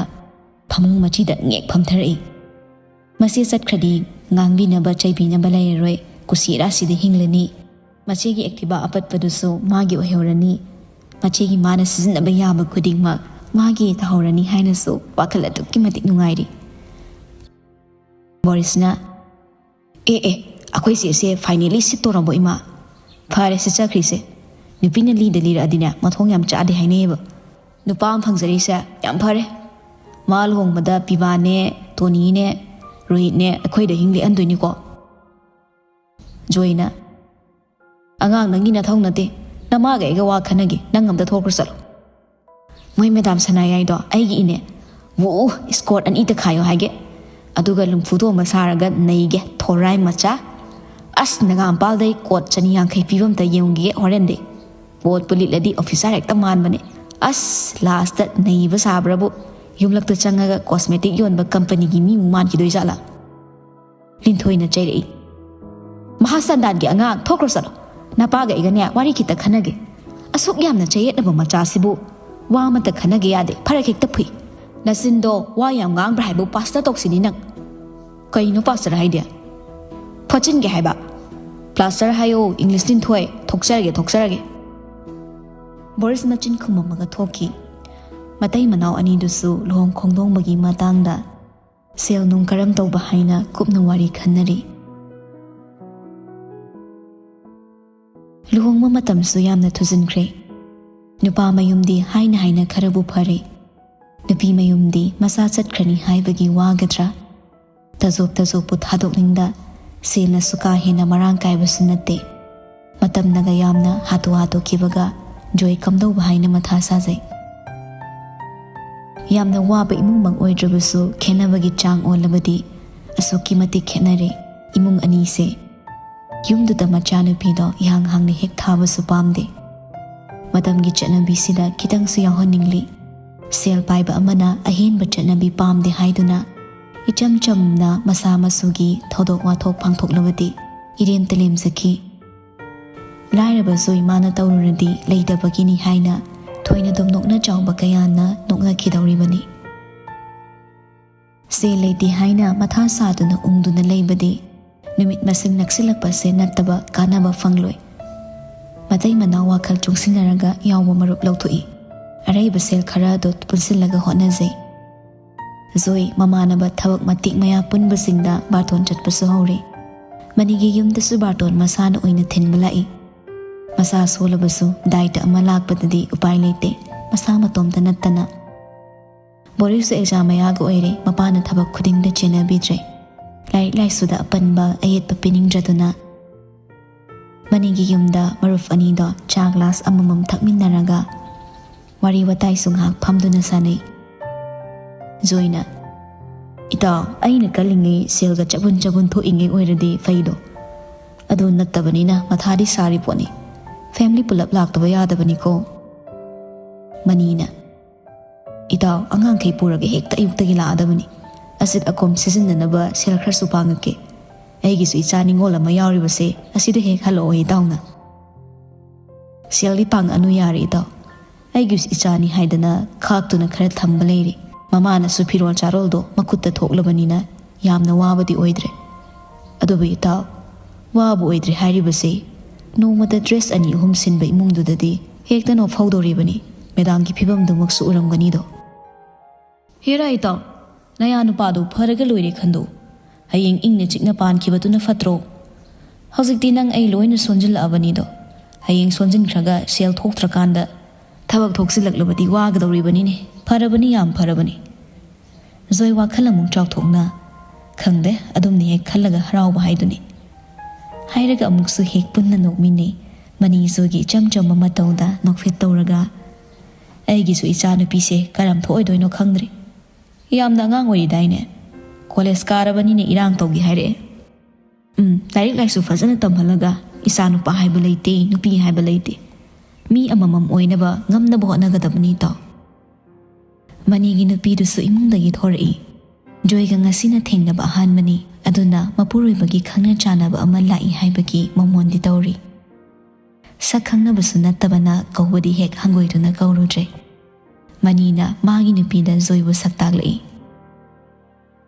ꯐꯃꯨꯡ ꯃꯆꯤꯗ ꯉꯦꯛ ꯐꯝꯊꯔꯛꯏ꯫ ꯃꯆꯦ ꯆꯠꯈ꯭ꯔꯗꯤ ꯉꯥꯡꯕꯤꯅꯕ ꯆꯩꯕꯤꯅꯕ ꯂꯩꯔꯔꯣꯏ, ꯀꯨꯁꯤ ꯔꯥꯁꯤꯗ ꯍꯤꯡꯂꯅꯤ꯫ ꯃꯆꯦꯒꯤ ꯑꯦꯛꯇꯤꯚꯥ ꯑꯄꯠꯄꯗꯨꯁꯨ ꯃꯥꯒꯤ ꯑꯣꯏꯍꯧꯔꯅꯤ꯫ ꯃꯆꯦꯒꯤ ꯃꯥꯅ ꯁꯤꯖꯤꯟꯅꯕ ꯌꯥꯕ ꯈꯨꯗꯤꯡꯃꯛ ꯃꯥꯒꯤ ꯇꯥꯍꯧꯔꯅꯤ ꯍꯥꯏꯅꯁꯨ ꯋꯥꯈꯜ ꯑꯗꯨꯛꯀꯤ ꯃꯇꯤꯛ ꯅꯨꯡꯉꯥꯏꯔꯤ꯫ ꯕꯣꯔꯤꯁꯅ, "ꯑꯦ ꯑꯦ, ꯑꯩꯈꯣꯏ ꯆꯦꯁꯦ ꯐꯥꯏꯅꯦꯂꯤ ꯁꯤꯠꯇꯣꯔꯕꯣ ꯏꯃꯥ? ꯐꯔꯦ ꯁꯤꯠꯆꯈ꯭ꯔꯤꯁꯦ꯫ ꯅꯨꯄꯤꯅ ꯂꯤꯗ ꯂꯤꯔꯛꯑꯗꯤꯅꯦ ꯃꯊꯣꯡ ꯌꯥꯝ ꯆꯥꯗꯦ ꯍꯥꯏꯅꯩꯌꯦꯕ꯫ ꯅꯨꯄꯥ ꯑꯃ ꯐꯪꯖꯔꯤꯁꯦ ꯌꯥꯝ ꯐꯔꯦ꯫ ꯃꯥ ꯂꯨꯍꯣꯡꯕꯗ ꯄꯤꯕꯥꯅꯦ, ꯇꯣꯅꯤꯅꯦ, ꯔꯣꯍꯤꯠꯅꯦ ꯑꯩꯈꯣꯏꯗ ꯍꯤꯡ ꯂꯦꯛꯍꯟꯗꯣꯏꯅꯤꯀꯣ?" ꯖꯣꯏꯅ, "ꯑꯉꯥꯡ, ꯅꯪꯒꯤ ꯅꯊꯧ ꯅꯠꯇꯦ꯫ ꯅꯃꯥꯒ ꯑꯩꯒ ꯋꯥ ꯈꯟꯅꯒꯦ, ꯅꯪ ꯑꯝꯇ ꯊꯣꯛꯈ꯭ꯔꯣ ꯆꯠꯂꯣ꯫ ꯃꯣꯏ ꯃꯦꯗꯥꯝ ꯁꯅꯥꯌꯥꯏꯗꯣ ꯑꯩꯒꯤ ꯏꯅꯦ꯫ ꯋꯨ, ꯏꯁꯀꯣꯔꯠ ꯑꯅꯤ ꯇꯛꯈꯥꯏꯌꯣ ꯍꯥꯏꯒꯦ꯫ ꯑꯗꯨꯒ ꯂꯨꯝꯐꯨ ꯊꯣꯡꯕ ꯁꯥꯔꯒ ꯅꯩꯒꯦ, ꯊꯣꯔꯥꯏ ꯃꯆꯥ꯫ ꯑꯁ, ꯅꯒꯥꯝꯄꯥꯜꯗꯩ ꯀꯣꯠ ꯆꯅꯤ ꯌꯥꯡꯈꯩ ꯄꯤꯕ ꯑꯝꯇ ꯌꯦꯡꯈꯤꯒꯦ ꯍꯣꯔꯦꯟꯗꯤ꯫ ꯄꯣꯠꯄꯨ ꯂꯤꯠꯂꯗꯤ ꯑꯣꯐꯤꯁꯥꯔ ꯍꯦꯛꯇ ꯃꯥꯟꯕꯅꯦ꯫ ꯑꯁ, ꯂꯥꯁꯇ ꯅꯩꯕ ꯁꯥꯕ꯭ꯔꯕꯨ ꯌꯨꯝꯂꯛꯇ ꯆꯪꯉꯒ ꯀꯣꯁꯃꯦꯇꯤꯛ ꯌꯣꯟꯕ ꯀꯝꯄꯅꯤꯒꯤ ꯃꯤꯃꯨꯛ ꯃꯥꯟꯈꯤꯗꯣꯏ ꯖꯥꯠꯂꯥ?" ꯂꯤꯟꯊꯣꯏꯅ ꯆꯩꯔꯛꯏ꯫ "ꯃꯍꯥꯁꯟꯗꯥꯟꯒꯤ ꯑꯉꯥꯡ, ꯊꯣꯛꯈ꯭ꯔꯣ ꯆꯠꯂꯣ꯫ ꯅꯄꯥꯒ ꯑꯩꯒꯅꯦ ꯋꯥꯔꯤ ꯈꯤꯇ ꯈꯟꯅꯒꯦ꯫ ꯑꯁꯨꯛ ꯌꯥꯝꯅ ꯆꯌꯦꯠꯅꯕ ꯃꯆꯥꯁꯤꯕꯨ ꯋꯥ ꯑꯃꯇ ꯈꯟꯅꯒꯦ ꯌꯥꯗꯦ, ꯐꯔꯛ ꯍꯦꯛꯇ ꯐꯨꯏ꯫ ꯅꯆꯤꯟꯗꯣ ꯋꯥ ꯌꯥꯝ ꯉꯥꯡꯕ꯭ꯔꯥ ꯍꯥꯏꯕꯨ ꯄꯥꯁꯇꯔ ꯇꯧꯁꯤꯅꯤ ꯅꯪ꯫" "ꯀꯩꯅꯣ ꯄꯥꯁꯇꯔ ꯍꯥꯏꯗꯤ?" "ꯐꯣꯠꯆꯤꯟꯒꯦ ꯍꯥꯏꯕ꯫ ꯄ꯭ꯂꯥꯁꯇꯔ ꯍꯥꯏꯌꯣ, ꯏꯪꯂꯤꯁ ꯂꯤꯟꯊꯣꯏ, ꯊꯣꯛꯆꯔꯒꯦ, ꯊꯣꯛꯆꯔꯒꯦ꯫" ꯕꯣꯔꯤꯁ ꯃꯆꯤꯟ ꯈꯨꯝꯃꯝꯃꯒ ꯊꯣꯛꯈꯤ꯫ ꯃꯇꯩ ꯃꯅꯥꯎ ꯑꯅꯤꯗꯨꯁꯨ ꯂꯨꯍꯣꯡ ꯈꯣꯡꯗꯣꯡꯕꯒꯤ ꯃꯇꯥꯡꯗ ꯁꯦꯜ ꯅꯨꯡ ꯀꯔꯝ ꯇꯧꯕ ꯍꯥꯏꯅ ꯀꯨꯞꯅ ꯋꯥꯔꯤ ꯈꯟꯅꯔꯤ꯫ ꯂꯨꯍꯣꯡꯕ ꯃꯇꯝꯁꯨ ꯌꯥꯝꯅ ꯊꯨꯖꯤꯟꯈ꯭ꯔꯦ꯫ ꯅꯨꯄꯥ ꯃꯌꯨꯝꯗꯤ ꯍꯥꯏꯅ ꯍꯥꯏꯅ ꯈꯔꯕꯨ ꯐꯔꯦ꯫ ꯅꯨꯄꯤ ꯃꯌꯨꯝꯗꯤ ꯃꯆꯥ ꯆꯠꯈ꯭ꯔꯅꯤ ꯍꯥꯏꯕꯒꯤ ꯋꯥꯒꯗ꯭ꯔꯥ, ꯇꯖꯣꯞ ꯇꯖꯣꯞꯄꯨ ꯊꯥꯗꯣꯛꯅꯤꯡꯗ, ꯁꯦꯜꯅꯁꯨ ꯀꯥ ꯍꯦꯟꯅ ꯃꯔꯥꯡ ꯀꯥꯏꯕꯁꯨ ꯅꯠꯇꯦ꯫ ꯃꯇꯝꯅꯒ ꯌꯥꯝꯅ ꯍꯥꯠꯇꯣꯛ ꯍꯥꯠꯇꯣꯛꯈꯤꯕꯒ ꯖꯣꯏ ꯀꯝꯗꯧꯕ ꯍꯥꯏꯅ ꯃꯊꯥ ꯁꯥꯖꯩ꯫ ꯌꯥꯝꯅ ꯋꯥꯕ ꯏꯃꯨꯡꯃꯛ ꯑꯣꯏꯗ꯭ꯔꯕꯁꯨ, ꯈꯦꯠꯅꯕꯒꯤ ꯆꯥꯡ ꯑꯣꯜꯂꯕꯗꯤ ꯑꯁꯨꯛꯀꯤ ꯃꯇꯤꯛ ꯈꯦꯠꯅꯔꯦ ꯏꯃꯨꯡ ꯑꯅꯤꯁꯦ꯫ ꯌꯨꯝꯗꯨꯗ ꯃꯆꯥꯅꯨꯄꯤꯗꯣ ꯏꯍꯥꯡ ꯍꯥꯡꯅ ꯍꯦꯛ ꯊꯥꯕꯁꯨ ꯄꯥꯝꯗꯦ꯫ ꯃꯇꯝꯒꯤ ꯆꯠꯅꯕꯤꯁꯤꯗ ꯈꯤꯇꯪꯁꯨ ꯌꯥꯎꯍꯟꯅꯤꯡꯂꯤ꯫ ꯁꯦꯜ ꯄꯥꯏꯕ ꯑꯃꯅ ꯑꯍꯦꯟꯕ ꯆꯠꯅꯕꯤ ꯄꯥꯝꯗꯦ ꯍꯥꯏꯗꯨꯅ ꯏꯆꯝ ꯆꯝꯅ ꯃꯁꯥ ꯃꯁꯨꯒꯤ ꯊꯧꯗꯣꯛ ꯋꯥꯊꯣꯛ ꯄꯥꯡꯊꯣꯛꯂꯕꯗꯤ ꯏꯔꯦꯝꯇ ꯂꯦꯝꯖꯈꯤ꯫ ꯂꯥꯏꯔꯕꯁꯨ ꯏꯃꯥꯅ ꯇꯧꯔꯨꯔꯗꯤ ꯂꯩꯇꯕꯒꯤꯅꯤ ꯍꯥꯏꯅ ꯊꯣꯏꯅꯗꯨꯝ ꯅꯣꯛꯅ ꯆꯥꯎꯕ ꯀꯌꯥꯅ ꯅꯣꯛꯅꯈꯤꯗꯧꯔꯤꯕꯅꯤ꯫ ꯁꯦꯜ ꯂꯩꯇꯦ ꯍꯥꯏꯅ ꯃꯊꯥ ꯁꯥꯗꯨꯅ ꯎꯪꯗꯨꯅ ꯂꯩꯕꯗꯤ ꯅꯨꯃꯤꯠ ꯃꯁꯤꯡ ꯅꯛꯁꯤꯜꯂꯛꯄꯁꯦ ꯅꯠꯇꯕ ꯀꯥꯟꯅꯕ ꯐꯪꯂꯣꯏ꯫ ꯃꯇꯩ ꯃꯅꯥꯎ ꯋꯥꯈꯜ ꯆꯨꯡꯁꯤꯟꯅꯔꯒ ꯌꯥꯎꯕ ꯃꯔꯨꯞ ꯂꯧꯊꯣꯛꯏ꯫ ꯑꯔꯩꯕ ꯁꯦꯜ ꯈꯔ ꯑꯗꯨ ꯄꯨꯟꯁꯤꯜꯂꯒ ꯍꯣꯠꯅꯖꯩ꯫ ꯖꯣꯏ ꯃꯃꯥꯟꯅꯕ ꯊꯕꯛ ꯃꯇꯤꯛ ꯃꯌꯥ ꯄꯨꯟꯕꯁꯤꯡꯗ ꯕꯥꯔꯇꯣꯟ ꯆꯠꯄꯁꯨ ꯍꯧꯔꯦ꯫ ꯃꯅꯤꯒꯤ ꯌꯨꯝꯗꯁꯨ ꯕꯥꯔꯇꯣꯟ ꯃꯁꯥꯅ ꯑꯣꯏꯅ ꯊꯤꯟꯕ ꯂꯥꯛꯏ꯫ ꯃꯁꯥ ꯁꯣꯜꯂꯕꯁꯨ ꯗꯥꯏꯇ ꯑꯃ ꯂꯥꯛꯄꯗꯗꯤ ꯎꯄꯥꯏ ꯂꯩꯇꯦ, ꯃꯁꯥ ꯃꯇꯣꯝꯇ ꯅꯠꯇꯅ꯫ ꯕꯣꯔꯤꯁꯁꯨ ꯑꯦꯛꯖꯥꯝ ꯃꯌꯥꯒ ꯑꯣꯏꯔꯦ, ꯃꯄꯥꯅ ꯊꯕꯛ ꯈꯨꯗꯤꯡꯗ ꯆꯦꯟꯅꯕꯤꯗ꯭ꯔꯦ꯫ ꯂꯥꯏꯔꯤꯛ ꯂꯥꯏꯁꯨꯗ ꯑꯄꯟꯕ ꯑꯌꯦꯠꯄ ꯄꯤꯅꯤꯡꯗ꯭ꯔꯗꯨꯅ ꯃꯅꯤꯒꯤ ꯌꯨꯝꯗ ꯃꯔꯨꯞ ꯑꯅꯤꯗꯣ ꯆꯥ ꯒ꯭ꯂꯥꯁ ꯑꯃꯃꯝ ꯊꯛꯃꯤꯟꯅꯔꯒ ꯋꯥꯔꯤ ꯋꯥꯇꯥꯏꯁꯨ ꯉꯥꯏꯍꯥꯛ ꯐꯝꯗꯨꯅ ꯁꯥꯟꯅꯩ꯫ ꯖꯣꯏꯅ, "ꯏꯇꯥꯎ, ꯑꯩꯅ ꯀꯜꯂꯤꯉꯩ ꯁꯦꯜꯒ ꯆꯕꯨꯟ ꯆꯕꯨꯟ ꯊꯣꯛꯏꯉꯩ ꯑꯣꯏꯔꯗꯤ ꯐꯩꯗꯣ꯫ ꯑꯗꯨ ꯅꯠꯇꯕꯅꯤꯅ ꯃꯊꯥꯗꯤ ꯁꯥꯔꯤ ꯄꯣꯠꯅꯤ꯫ ꯐꯦꯃꯤꯂꯤ ꯄꯨꯂꯞ ꯂꯥꯛꯇꯕ ꯌꯥꯗꯕꯅꯤꯀꯣ꯫" ꯃꯅꯤꯅ, "ꯏꯇꯥꯎ, ꯑꯉꯥꯡꯈꯩ ꯄꯨꯔꯒ ꯍꯦꯛꯇ ꯑꯌꯨꯛꯇꯒꯤ ꯂꯥꯛꯑꯗꯕꯅꯤ꯫ ꯑꯁꯤꯠ ꯑꯀꯣꯝ ꯁꯤꯖꯤꯟꯅꯅꯕ ꯁꯦꯜ ꯈꯔꯁꯨ ꯄꯥꯡꯉꯛꯀꯦ꯫ ꯑꯩꯒꯤꯁꯨ ꯏꯆꯥ ꯅꯤꯉꯣꯜ ꯑꯃ ꯌꯥꯎꯔꯤꯕꯁꯦ ꯑꯁꯤꯗ ꯍꯦꯛ ꯍꯜꯂꯛꯑꯣ ꯏꯇꯥꯎꯅ꯫" "ꯁꯦꯜꯗꯤ ꯄꯥꯡꯉꯛꯑꯅꯨ ꯌꯥꯔꯦ ꯏꯇꯥꯎ꯫ ꯑꯩꯒꯤꯁꯨ ꯏꯆꯥꯅꯤ ꯍꯥꯏꯗꯅ ꯈꯥꯛꯇꯨꯅ ꯈꯔ ꯊꯝꯕ ꯂꯩꯔꯤ꯫ ꯃꯃꯥꯅꯁꯨ ꯐꯤꯔꯣꯜ ꯆꯥꯔꯣꯜꯗꯣ ꯃꯈꯨꯠꯇ ꯊꯣꯛꯂꯕꯅꯤꯅ ꯌꯥꯝꯅ ꯋꯥꯕꯗꯤ ꯑꯣꯏꯗ꯭ꯔꯦ꯫ ꯑꯗꯨꯕꯨ ꯏꯇꯥꯎ, ꯋꯥꯕ ꯑꯣꯏꯗ꯭ꯔꯦ ꯍꯥꯏꯔꯤꯕꯁꯦ ꯅꯣꯡꯃꯗ ꯗ꯭ꯔꯦꯁ ꯑꯅꯤ ꯑꯍꯨꯝ ꯁꯤꯟꯕ ꯏꯃꯨꯡꯗꯨꯗꯗꯤ ꯍꯦꯛꯇ ꯅꯣꯞꯐꯧꯗꯧꯔꯤꯕꯅꯤ꯫ ꯃꯦꯗꯥꯝꯒꯤ ꯐꯤꯕꯝꯗꯨꯃꯛꯁꯨ ꯎꯔꯝꯒꯅꯤꯗꯣ꯫ ꯍꯦꯔꯥ ꯏꯇꯥꯎ, ꯅꯌꯥ ꯅꯨꯄꯥꯗꯨ ꯐꯔꯒ ꯂꯣꯏꯔꯦ ꯈꯟꯗꯣꯛꯎ꯫ ꯍꯌꯦꯡ ꯏꯪꯅ ꯆꯤꯛꯅ ꯄꯥꯟꯈꯤꯕꯗꯨꯅ ꯐꯠꯇ꯭ꯔꯣ? ꯍꯧꯖꯤꯛꯇꯤ ꯅꯪ ꯑꯩ ꯂꯣꯏꯅ ꯁꯣꯟꯖꯤꯜꯂꯛꯑꯕꯅꯤꯗꯣ꯫ ꯍꯌꯦꯡ ꯁꯣꯟꯖꯤꯟꯈ꯭ꯔꯒ ꯁꯦꯜ ꯊꯣꯛꯇ꯭ꯔꯀꯥꯟꯗ ꯊꯕꯛ ꯊꯣꯛꯆꯤꯜꯂꯛꯂꯕꯗꯤ ꯋꯥꯒꯗꯧꯔꯤꯕꯅꯤꯅꯦ꯫ ꯐꯔꯕꯅꯤ, ꯌꯥꯝ ꯐꯔꯕꯅꯤ꯫ ꯖꯣꯏ ꯋꯥꯈꯜ ꯑꯃꯨꯛ ꯆꯥꯎꯊꯣꯛꯅ, "ꯈꯪꯗꯦ, ꯑꯗꯨꯝꯅ ꯍꯦꯛ ꯈꯜꯂꯒ ꯍꯔꯥꯎꯕ ꯍꯥꯏꯗꯨꯅꯤ" ꯍꯥꯏꯔꯒ ꯑꯃꯨꯛꯁꯨ ꯍꯦꯛ ꯄꯨꯟꯅ ꯅꯣꯛꯃꯤꯟꯅꯩ꯫ ꯃꯅꯤ ꯖꯣꯏꯒꯤ ꯏꯆꯝ ꯆꯝꯕ ꯃꯇꯧꯗ ꯅꯣꯛꯐꯦꯠ ꯇꯧꯔꯒ, "ꯑꯩꯒꯤꯁꯨ ꯏꯆꯥ ꯅꯨꯄꯤꯁꯦ ꯀꯔꯝ ꯊꯣꯛꯑꯣꯏꯗꯣꯏꯅꯣ ꯈꯪꯗ꯭ꯔꯤ꯫ ꯌꯥꯝꯅ ꯑꯉꯥꯡ ꯑꯣꯏꯔꯤꯗꯥꯏꯅꯦ? ꯀꯣꯂꯦꯖ ꯀꯥꯔꯕꯅꯤꯅ ꯏꯔꯥꯡ ꯇꯧꯒꯦ ꯍꯥꯏꯔꯛꯑꯦ꯫ ꯎꯝ, ꯂꯥꯏꯔꯤꯛ ꯂꯥꯏꯁꯨ ꯐꯖꯅ ꯇꯝꯍꯜꯂꯒ ꯏꯆꯥ ꯅꯨꯄꯥ ꯍꯥꯏꯕ ꯂꯩꯇꯦ, ꯅꯨꯄꯤ ꯍꯥꯏꯕ ꯂꯩꯇꯦ꯫ ꯃꯤ ꯑꯃꯃꯝ ꯑꯣꯏꯅꯕ ꯉꯝꯅꯕ ꯍꯣꯠꯅꯒꯗꯕꯅꯤ ꯏꯇꯥꯎ"꯫ ꯃꯅꯤꯒꯤ ꯅꯨꯄꯤꯗꯨꯁꯨ ꯏꯃꯨꯡꯗꯒꯤ ꯊꯣꯔꯛꯏ꯫ ꯖꯣꯏꯒ ꯉꯁꯤꯅ ꯊꯦꯡꯅꯕ ꯑꯍꯥꯟꯕꯅꯤ, ꯑꯗꯨꯅ ꯃꯄꯨꯔꯣꯏꯕꯒꯤ ꯈꯪꯅ ꯆꯥꯟꯅꯕ ꯑꯃ ꯂꯥꯛꯏ ꯍꯥꯏꯕꯒꯤ ꯃꯃꯣꯟꯗꯤ ꯇꯧꯔꯤ꯫ ꯁꯛ ꯈꯪꯅꯕꯁꯨ ꯅꯠꯇꯕꯅ ꯀꯧꯕꯗꯤ ꯍꯦꯛ ꯍꯪꯒꯣꯏꯗꯨꯅ ꯀꯧꯔꯨꯗ꯭ꯔꯦ꯫ ꯃꯅꯤꯅ ꯃꯥꯒꯤ ꯅꯨꯄꯤꯗ ꯖꯣꯏꯕꯨ ꯁꯛ ꯇꯥꯛꯂꯛꯏ꯫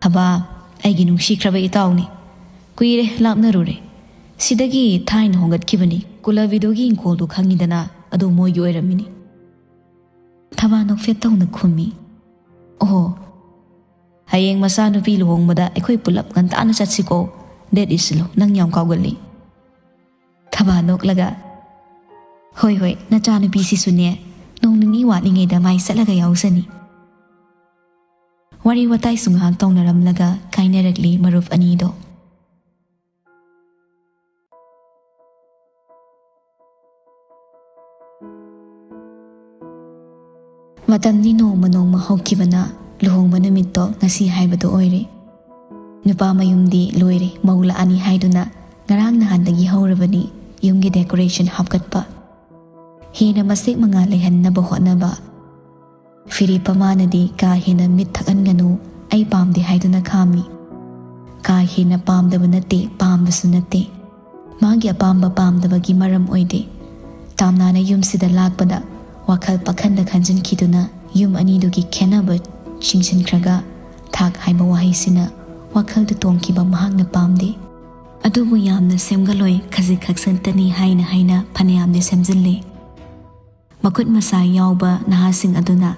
"ꯊꯕꯥ, ꯑꯩꯒꯤ ꯅꯨꯡꯁꯤꯈ꯭ꯔꯕ ꯏꯇꯥꯎꯅꯤ꯫ ꯀꯨꯏꯔꯦ ꯂꯥꯞꯅꯔꯨꯔꯦ꯫ ꯁꯤꯗꯒꯤ ꯊꯥꯏꯅ ꯍꯣꯡꯒꯠꯈꯤꯕꯅꯤ꯫ ꯀꯨꯂꯕꯤꯗꯨꯒꯤ ꯏꯪꯈꯣꯜꯗꯨ ꯈꯪꯉꯤꯗꯅ, ꯑꯗꯨ ꯃꯣꯏꯒꯤ ꯑꯣꯏꯔꯝꯃꯤꯅꯤ"꯫ ꯊꯕꯥ ꯅꯣꯛꯐꯦꯠ ꯇꯧꯅ ꯈꯨꯝꯃꯤ꯫ "ꯑꯣꯍꯣ, ꯍꯌꯦꯡ ꯃꯆꯥꯅꯨꯄꯤ ꯂꯨꯍꯣꯡꯕꯗ ꯑꯩꯈꯣꯏ ꯄꯨꯂꯞ ꯉꯟꯇꯥꯅ ꯆꯠꯁꯤꯀꯣ꯫ ꯗꯦꯠ ꯏꯁꯤꯜꯂꯣ, ꯅꯪ ꯌꯥꯝ ꯀꯥꯎꯒꯜꯂꯤ"꯫ ꯊꯕꯥ ꯅꯣꯛꯂꯒ, "ꯍꯣꯏ, ꯍꯣꯏ, ꯅꯆꯥꯅꯨꯄꯤꯁꯤꯁꯨꯅꯦ, ꯅꯣꯡ ꯅꯤꯅꯤ ꯋꯥꯠꯂꯤꯉꯩꯗ ꯃꯥꯏ ꯆꯠꯂꯒ ꯌꯥꯎꯖꯅꯤ"꯫ ꯋꯥꯔꯤ ꯋꯥꯇꯥꯏꯁꯨ ꯉꯥꯏꯍꯥꯛ ꯇꯧꯅꯔꯝꯂꯒ ꯀꯥꯏꯅꯔꯛꯂꯤ ꯃꯔꯨꯞ ꯑꯅꯤꯗꯣ꯫ ꯃꯇꯝꯗꯤ ꯅꯣꯡꯃ ꯅꯣꯡꯃ ꯍꯧꯈꯤꯕꯅ ꯂꯨꯍꯣꯡꯕ ꯅꯨꯃꯤꯠꯇꯣ ꯉꯁꯤ ꯍꯥꯏꯕꯗꯨ ꯑꯣꯏꯔꯦ꯫ ꯅꯨꯄꯥ ꯃꯌꯨꯝꯗꯤ ꯂꯣꯏꯔꯦ, ꯃꯧ ꯂꯥꯛꯑꯅꯤ ꯍꯥꯏꯗꯨꯅ ꯉꯔꯥꯡ ꯅꯍꯥꯟꯗꯒꯤ ꯍꯧꯔꯕꯅꯤ ꯌꯨꯝꯒꯤ decoration ꯍꯥꯞꯀꯠꯄ꯫ ꯍꯦꯟꯅ ꯃꯁꯦꯛ ꯃꯉꯥꯜ ꯂꯩꯍꯟꯅꯕ ꯍꯣꯠꯅꯕ꯫ ꯐꯤꯔꯦꯞ ꯃꯃꯥꯅꯗꯤ ꯀꯥ ꯍꯦꯟꯅ ꯃꯤꯠ ꯊꯛꯍꯟꯒꯅꯨ, ꯑꯩ ꯄꯥꯝꯗꯦ ꯍꯥꯏꯗꯨꯅ ꯈꯥꯝꯃꯤ꯫ ꯀꯥ ꯍꯦꯟꯅ ꯄꯥꯝꯗꯕ ꯅꯠꯇꯦ, ꯄꯥꯝꯕꯁꯨ ꯅꯠꯇꯦ꯫ ꯃꯥꯒꯤ ꯑꯄꯥꯝꯕ ꯄꯥꯝꯗꯕꯒꯤ ꯃꯔꯝ ꯑꯣꯏꯗꯦ꯫ ꯇꯥꯝꯅꯥꯅ ꯌꯨꯝꯁꯤꯗ ꯂꯥꯛꯄꯗ ꯋꯥꯈꯜ ꯄꯥꯈꯟꯗ ꯈꯟꯖꯤꯟꯈꯤꯗꯨꯅ ꯌꯨꯝ ꯑꯅꯤꯗꯨꯒꯤ ꯈꯦꯟꯅꯕ ꯆꯤꯡꯁꯤꯟꯈ꯭ꯔꯒ ꯊꯥꯛ ꯍꯥꯏꯕ ꯋꯥꯍꯩꯁꯤꯅ ꯋꯥꯈꯜꯗ ꯇꯣꯡꯈꯤꯕ ꯃꯍꯥꯛꯅ ꯄꯥꯝꯗꯦ꯫ ꯑꯗꯨꯕꯨ ꯌꯥꯝꯅ ꯁꯦꯝꯒꯠꯂꯣꯏ, ꯈꯖꯤꯛ ꯈꯛ ꯁꯟꯇꯅꯤ ꯍꯥꯏꯅ ꯍꯥꯏꯅ ꯐꯅꯌꯥꯝꯗꯤ ꯁꯦꯝꯖꯤꯜꯂꯦ꯫ ꯃꯈꯨꯠ ꯃꯁꯥ ꯌꯥꯎꯕ ꯅꯍꯥꯁꯤꯡ ꯑꯗꯨꯅ,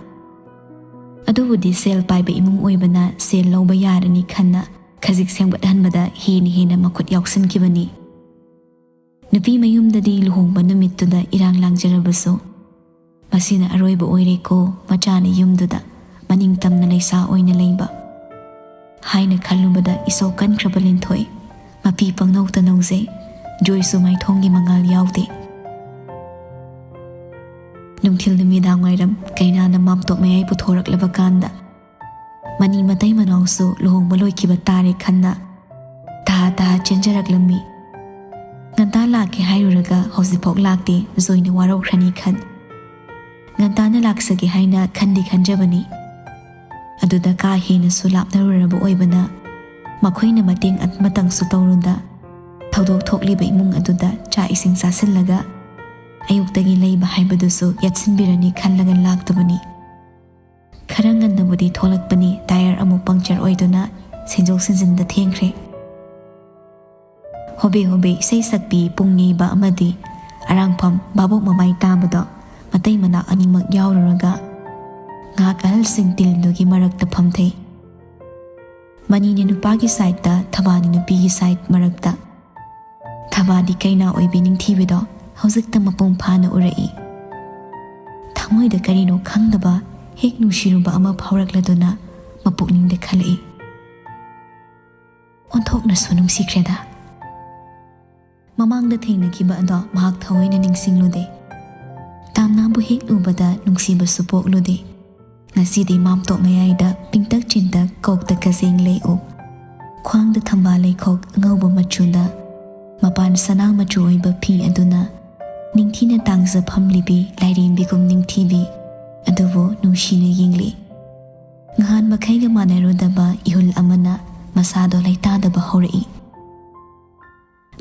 "ꯑꯗꯨꯕꯨꯗꯤ ꯁꯦꯜ ꯄꯥꯏꯕ ꯏꯃꯨꯡ ꯑꯣꯏꯕꯅ ꯁꯦꯜ ꯂꯧꯕ ꯌꯥꯔꯅꯤ" ꯈꯟꯅ ꯈꯖꯤꯛ ꯁꯦꯝꯒꯠꯍꯟꯕꯗ ꯍꯦꯟꯅ ꯍꯦꯟꯅ ꯃꯈꯨꯠ ꯌꯥꯎꯁꯤꯟꯈꯤꯕꯅꯤ꯫ ꯅꯨꯄꯤ ꯃꯌꯨꯝꯗꯗꯤ ꯂꯨꯍꯣꯡꯕ ꯅꯨꯃꯤꯠꯇꯨꯗ ꯏꯔꯥꯡ ꯂꯥꯡꯖꯔꯕꯁꯨ, "ꯃꯁꯤꯅ ꯑꯔꯣꯏꯕ ꯑꯣꯏꯔꯦꯀꯣ, ꯃꯆꯥꯅ ꯌꯨꯝꯗꯨꯗ ꯃꯅꯤꯡ ꯇꯝꯅ ꯂꯩꯁꯥ ꯑꯣꯏꯅ ꯂꯩꯕ" ꯍꯥꯏꯅ ꯈꯜꯂꯨꯕꯗ ꯏꯁꯧ ꯀꯟꯈ꯭ꯔꯕ ꯂꯤꯟꯊꯣꯏ꯫ ꯃꯄꯤ ꯄꯪꯅꯧꯇ ꯅꯧꯖꯩ꯫ ꯖꯣꯏꯁꯨ ꯃꯥꯏꯊꯣꯡꯒꯤ ꯃꯉꯥꯜ ꯌꯥꯎꯗꯦ꯫ ꯅꯨꯡꯊꯤꯜ ꯅꯨꯃꯤꯗꯥꯡ ꯋꯥꯏꯔꯝ ꯀꯩꯅꯥꯅ ꯃꯥꯝꯇꯣꯞ ꯃꯌꯥꯏ ꯄꯨꯊꯣꯔꯛꯂꯕ ꯀꯥꯟꯗ, ꯃꯅꯤ ꯃꯇꯩ ꯃꯅꯥꯎꯁꯨ ꯂꯨꯍꯣꯡꯕ ꯂꯣꯏꯈꯤꯕ ꯇꯥꯔꯦ ꯈꯟꯅ ꯇꯍꯥ ꯇꯍꯥ ꯆꯦꯟꯖꯔꯛꯂꯝꯃꯤ꯫ ꯉꯟꯇꯥ ꯂꯥꯛꯀꯦ ꯍꯥꯏꯔꯨꯔꯒ ꯍꯧꯖꯤꯛꯐꯥꯎ ꯂꯥꯛꯇꯦ, ꯖꯣꯏꯅ ꯋꯥꯔꯧꯈ꯭ꯔꯅꯤ ꯈꯟ꯫ ꯉꯟꯇꯥꯅ ꯂꯥꯛꯆꯒꯦ ꯍꯥꯏꯅ ꯈꯟꯗꯤ ꯈꯟꯖꯕꯅꯤ꯫ ꯑꯗꯨꯗ ꯀꯥ ꯍꯦꯟꯅꯁꯨ ꯂꯥꯞꯅꯔꯨꯔꯕ ꯑꯣꯏꯕꯅ, ꯃꯈꯣꯏꯅ ꯃꯇꯦꯡ ꯑꯃꯇꯪꯁꯨ ꯇꯧꯔꯨꯗ, ꯊꯧꯗꯣꯛ ꯊꯣꯛꯂꯤꯕ ꯏꯃꯨꯡ ꯑꯗꯨꯗ ꯆꯥꯛ ꯏꯁꯤꯡ ꯆꯥꯁꯤꯜꯂꯒ, ꯑꯌꯨꯛꯇꯒꯤ ꯂꯩꯕ ꯍꯥꯏꯕꯗꯨꯁꯨ ꯌꯥꯠꯁꯤꯟꯕꯤꯔꯅꯤ ꯈꯜꯂꯒ ꯂꯥꯛꯇꯕꯅꯤ꯫ ꯈꯔ ꯉꯟꯅꯕꯨꯗꯤ ꯊꯣꯛꯂꯛꯄꯅꯤ, ꯇꯥꯌꯔ ꯑꯃꯨꯛ ꯄꯪꯆꯔ ꯑꯣꯏꯗꯨꯅ ꯁꯤꯟꯗꯣꯛ ꯁꯤꯟꯖꯤꯟꯗ ꯊꯦꯡꯈ꯭ꯔꯦ꯫ ꯍꯣꯕꯦ ꯍꯣꯕꯦ ꯏꯁꯩ ꯁꯛꯄꯤ ꯄꯨꯡ ꯌꯩꯕ ꯑꯃꯗꯤ ꯑꯔꯥꯡꯐꯝ ꯚꯥꯕꯣꯛ ꯃꯃꯥꯏ ꯇꯥꯕꯗꯣ, ꯃꯇꯩ ꯃꯅꯥꯎ ꯑꯅꯤꯃꯛ ꯌꯥꯎꯔꯨꯔꯒ ꯉꯥꯏꯍꯥꯛ ꯑꯍꯜꯁꯤꯡ ꯇꯤꯜꯗꯨꯒꯤ ꯃꯔꯛꯇ ꯐꯝꯊꯩ꯫ ꯃꯅꯤꯅ ꯅꯨꯄꯥꯒꯤ ꯁꯥꯏꯠꯇ, ꯊꯕꯥꯅ ꯅꯨꯄꯤꯒꯤ ꯁꯥꯏꯠ ꯃꯔꯛꯇ꯫ ꯊꯕꯥꯗꯤ ꯀꯩꯅꯥ ꯑꯣꯏꯕꯤ ꯅꯤꯡꯊꯤꯕꯤꯗꯣ ꯍꯧꯖꯤꯛꯇ ꯃꯄꯨꯡ ꯐꯥꯅ ꯎꯔꯛꯏ꯫ ꯊꯃꯣꯏꯗ ꯀꯔꯤꯅꯣ ꯈꯪꯗꯕ ꯍꯦꯛ ꯅꯨꯡꯁꯤꯔꯨꯕ ꯑꯃ ꯐꯥꯎꯔꯛꯂꯗꯨꯅ ꯃꯄꯨꯛꯅꯤꯡꯗ ꯈꯜꯂꯛꯏ꯫ ꯑꯣꯟꯊꯣꯛꯅꯁꯨ ꯅꯨꯡꯁꯤꯈ꯭ꯔꯦꯗ꯫ ꯃꯃꯥꯡꯗ ꯊꯦꯡꯅꯈꯤꯕ ꯑꯗꯣ ꯃꯍꯥꯛ ꯊꯑꯣꯏꯅ ꯅꯤꯡꯁꯤꯡꯂꯨꯗꯦ꯫ ꯇꯥꯝꯅꯥꯕꯨ ꯍꯦꯛ ꯎꯕꯗ ꯅꯨꯡꯁꯤꯕꯁꯨ ꯄꯣꯛꯂꯨꯗꯦ꯫ ꯉꯁꯤꯗꯤ ꯃꯥꯝꯇꯣꯞ ꯃꯌꯥꯏꯗ ꯄꯤꯡꯇꯛ ꯆꯤꯟꯇꯛ ꯀꯣꯛꯇ ꯀꯖꯦꯡ ꯂꯩ ꯎꯞ, ꯈ꯭ꯋꯥꯡꯗ ꯊꯝꯕꯥꯜ ꯂꯩꯈꯣꯛ ꯑꯉꯧꯕ ꯃꯆꯨꯗ, ꯃꯄꯥꯟ ꯁꯅꯥ ꯃꯆꯨ ꯑꯣꯏꯕ ꯐꯤ ꯑꯗꯨꯅ ꯅꯤꯡꯊꯤꯅ ꯇꯥꯡꯖ ꯐꯝꯂꯤꯕꯤ ꯂꯥꯏꯔꯦꯝꯕꯤꯒꯨꯝ ꯅꯤꯡꯊꯤꯕꯤ ꯑꯗꯨꯕꯨ ꯅꯨꯡꯁꯤꯅ ꯌꯦꯡꯂꯤ꯫ ꯅꯍꯥꯟ ꯃꯈꯩꯒ ꯃꯥꯟꯅꯔꯨꯗꯕ ꯏꯍꯨꯜ ꯑꯃꯅ ꯃꯁꯥꯗꯣ ꯂꯩꯇꯥꯗꯕ ꯍꯧꯔꯛꯏ꯫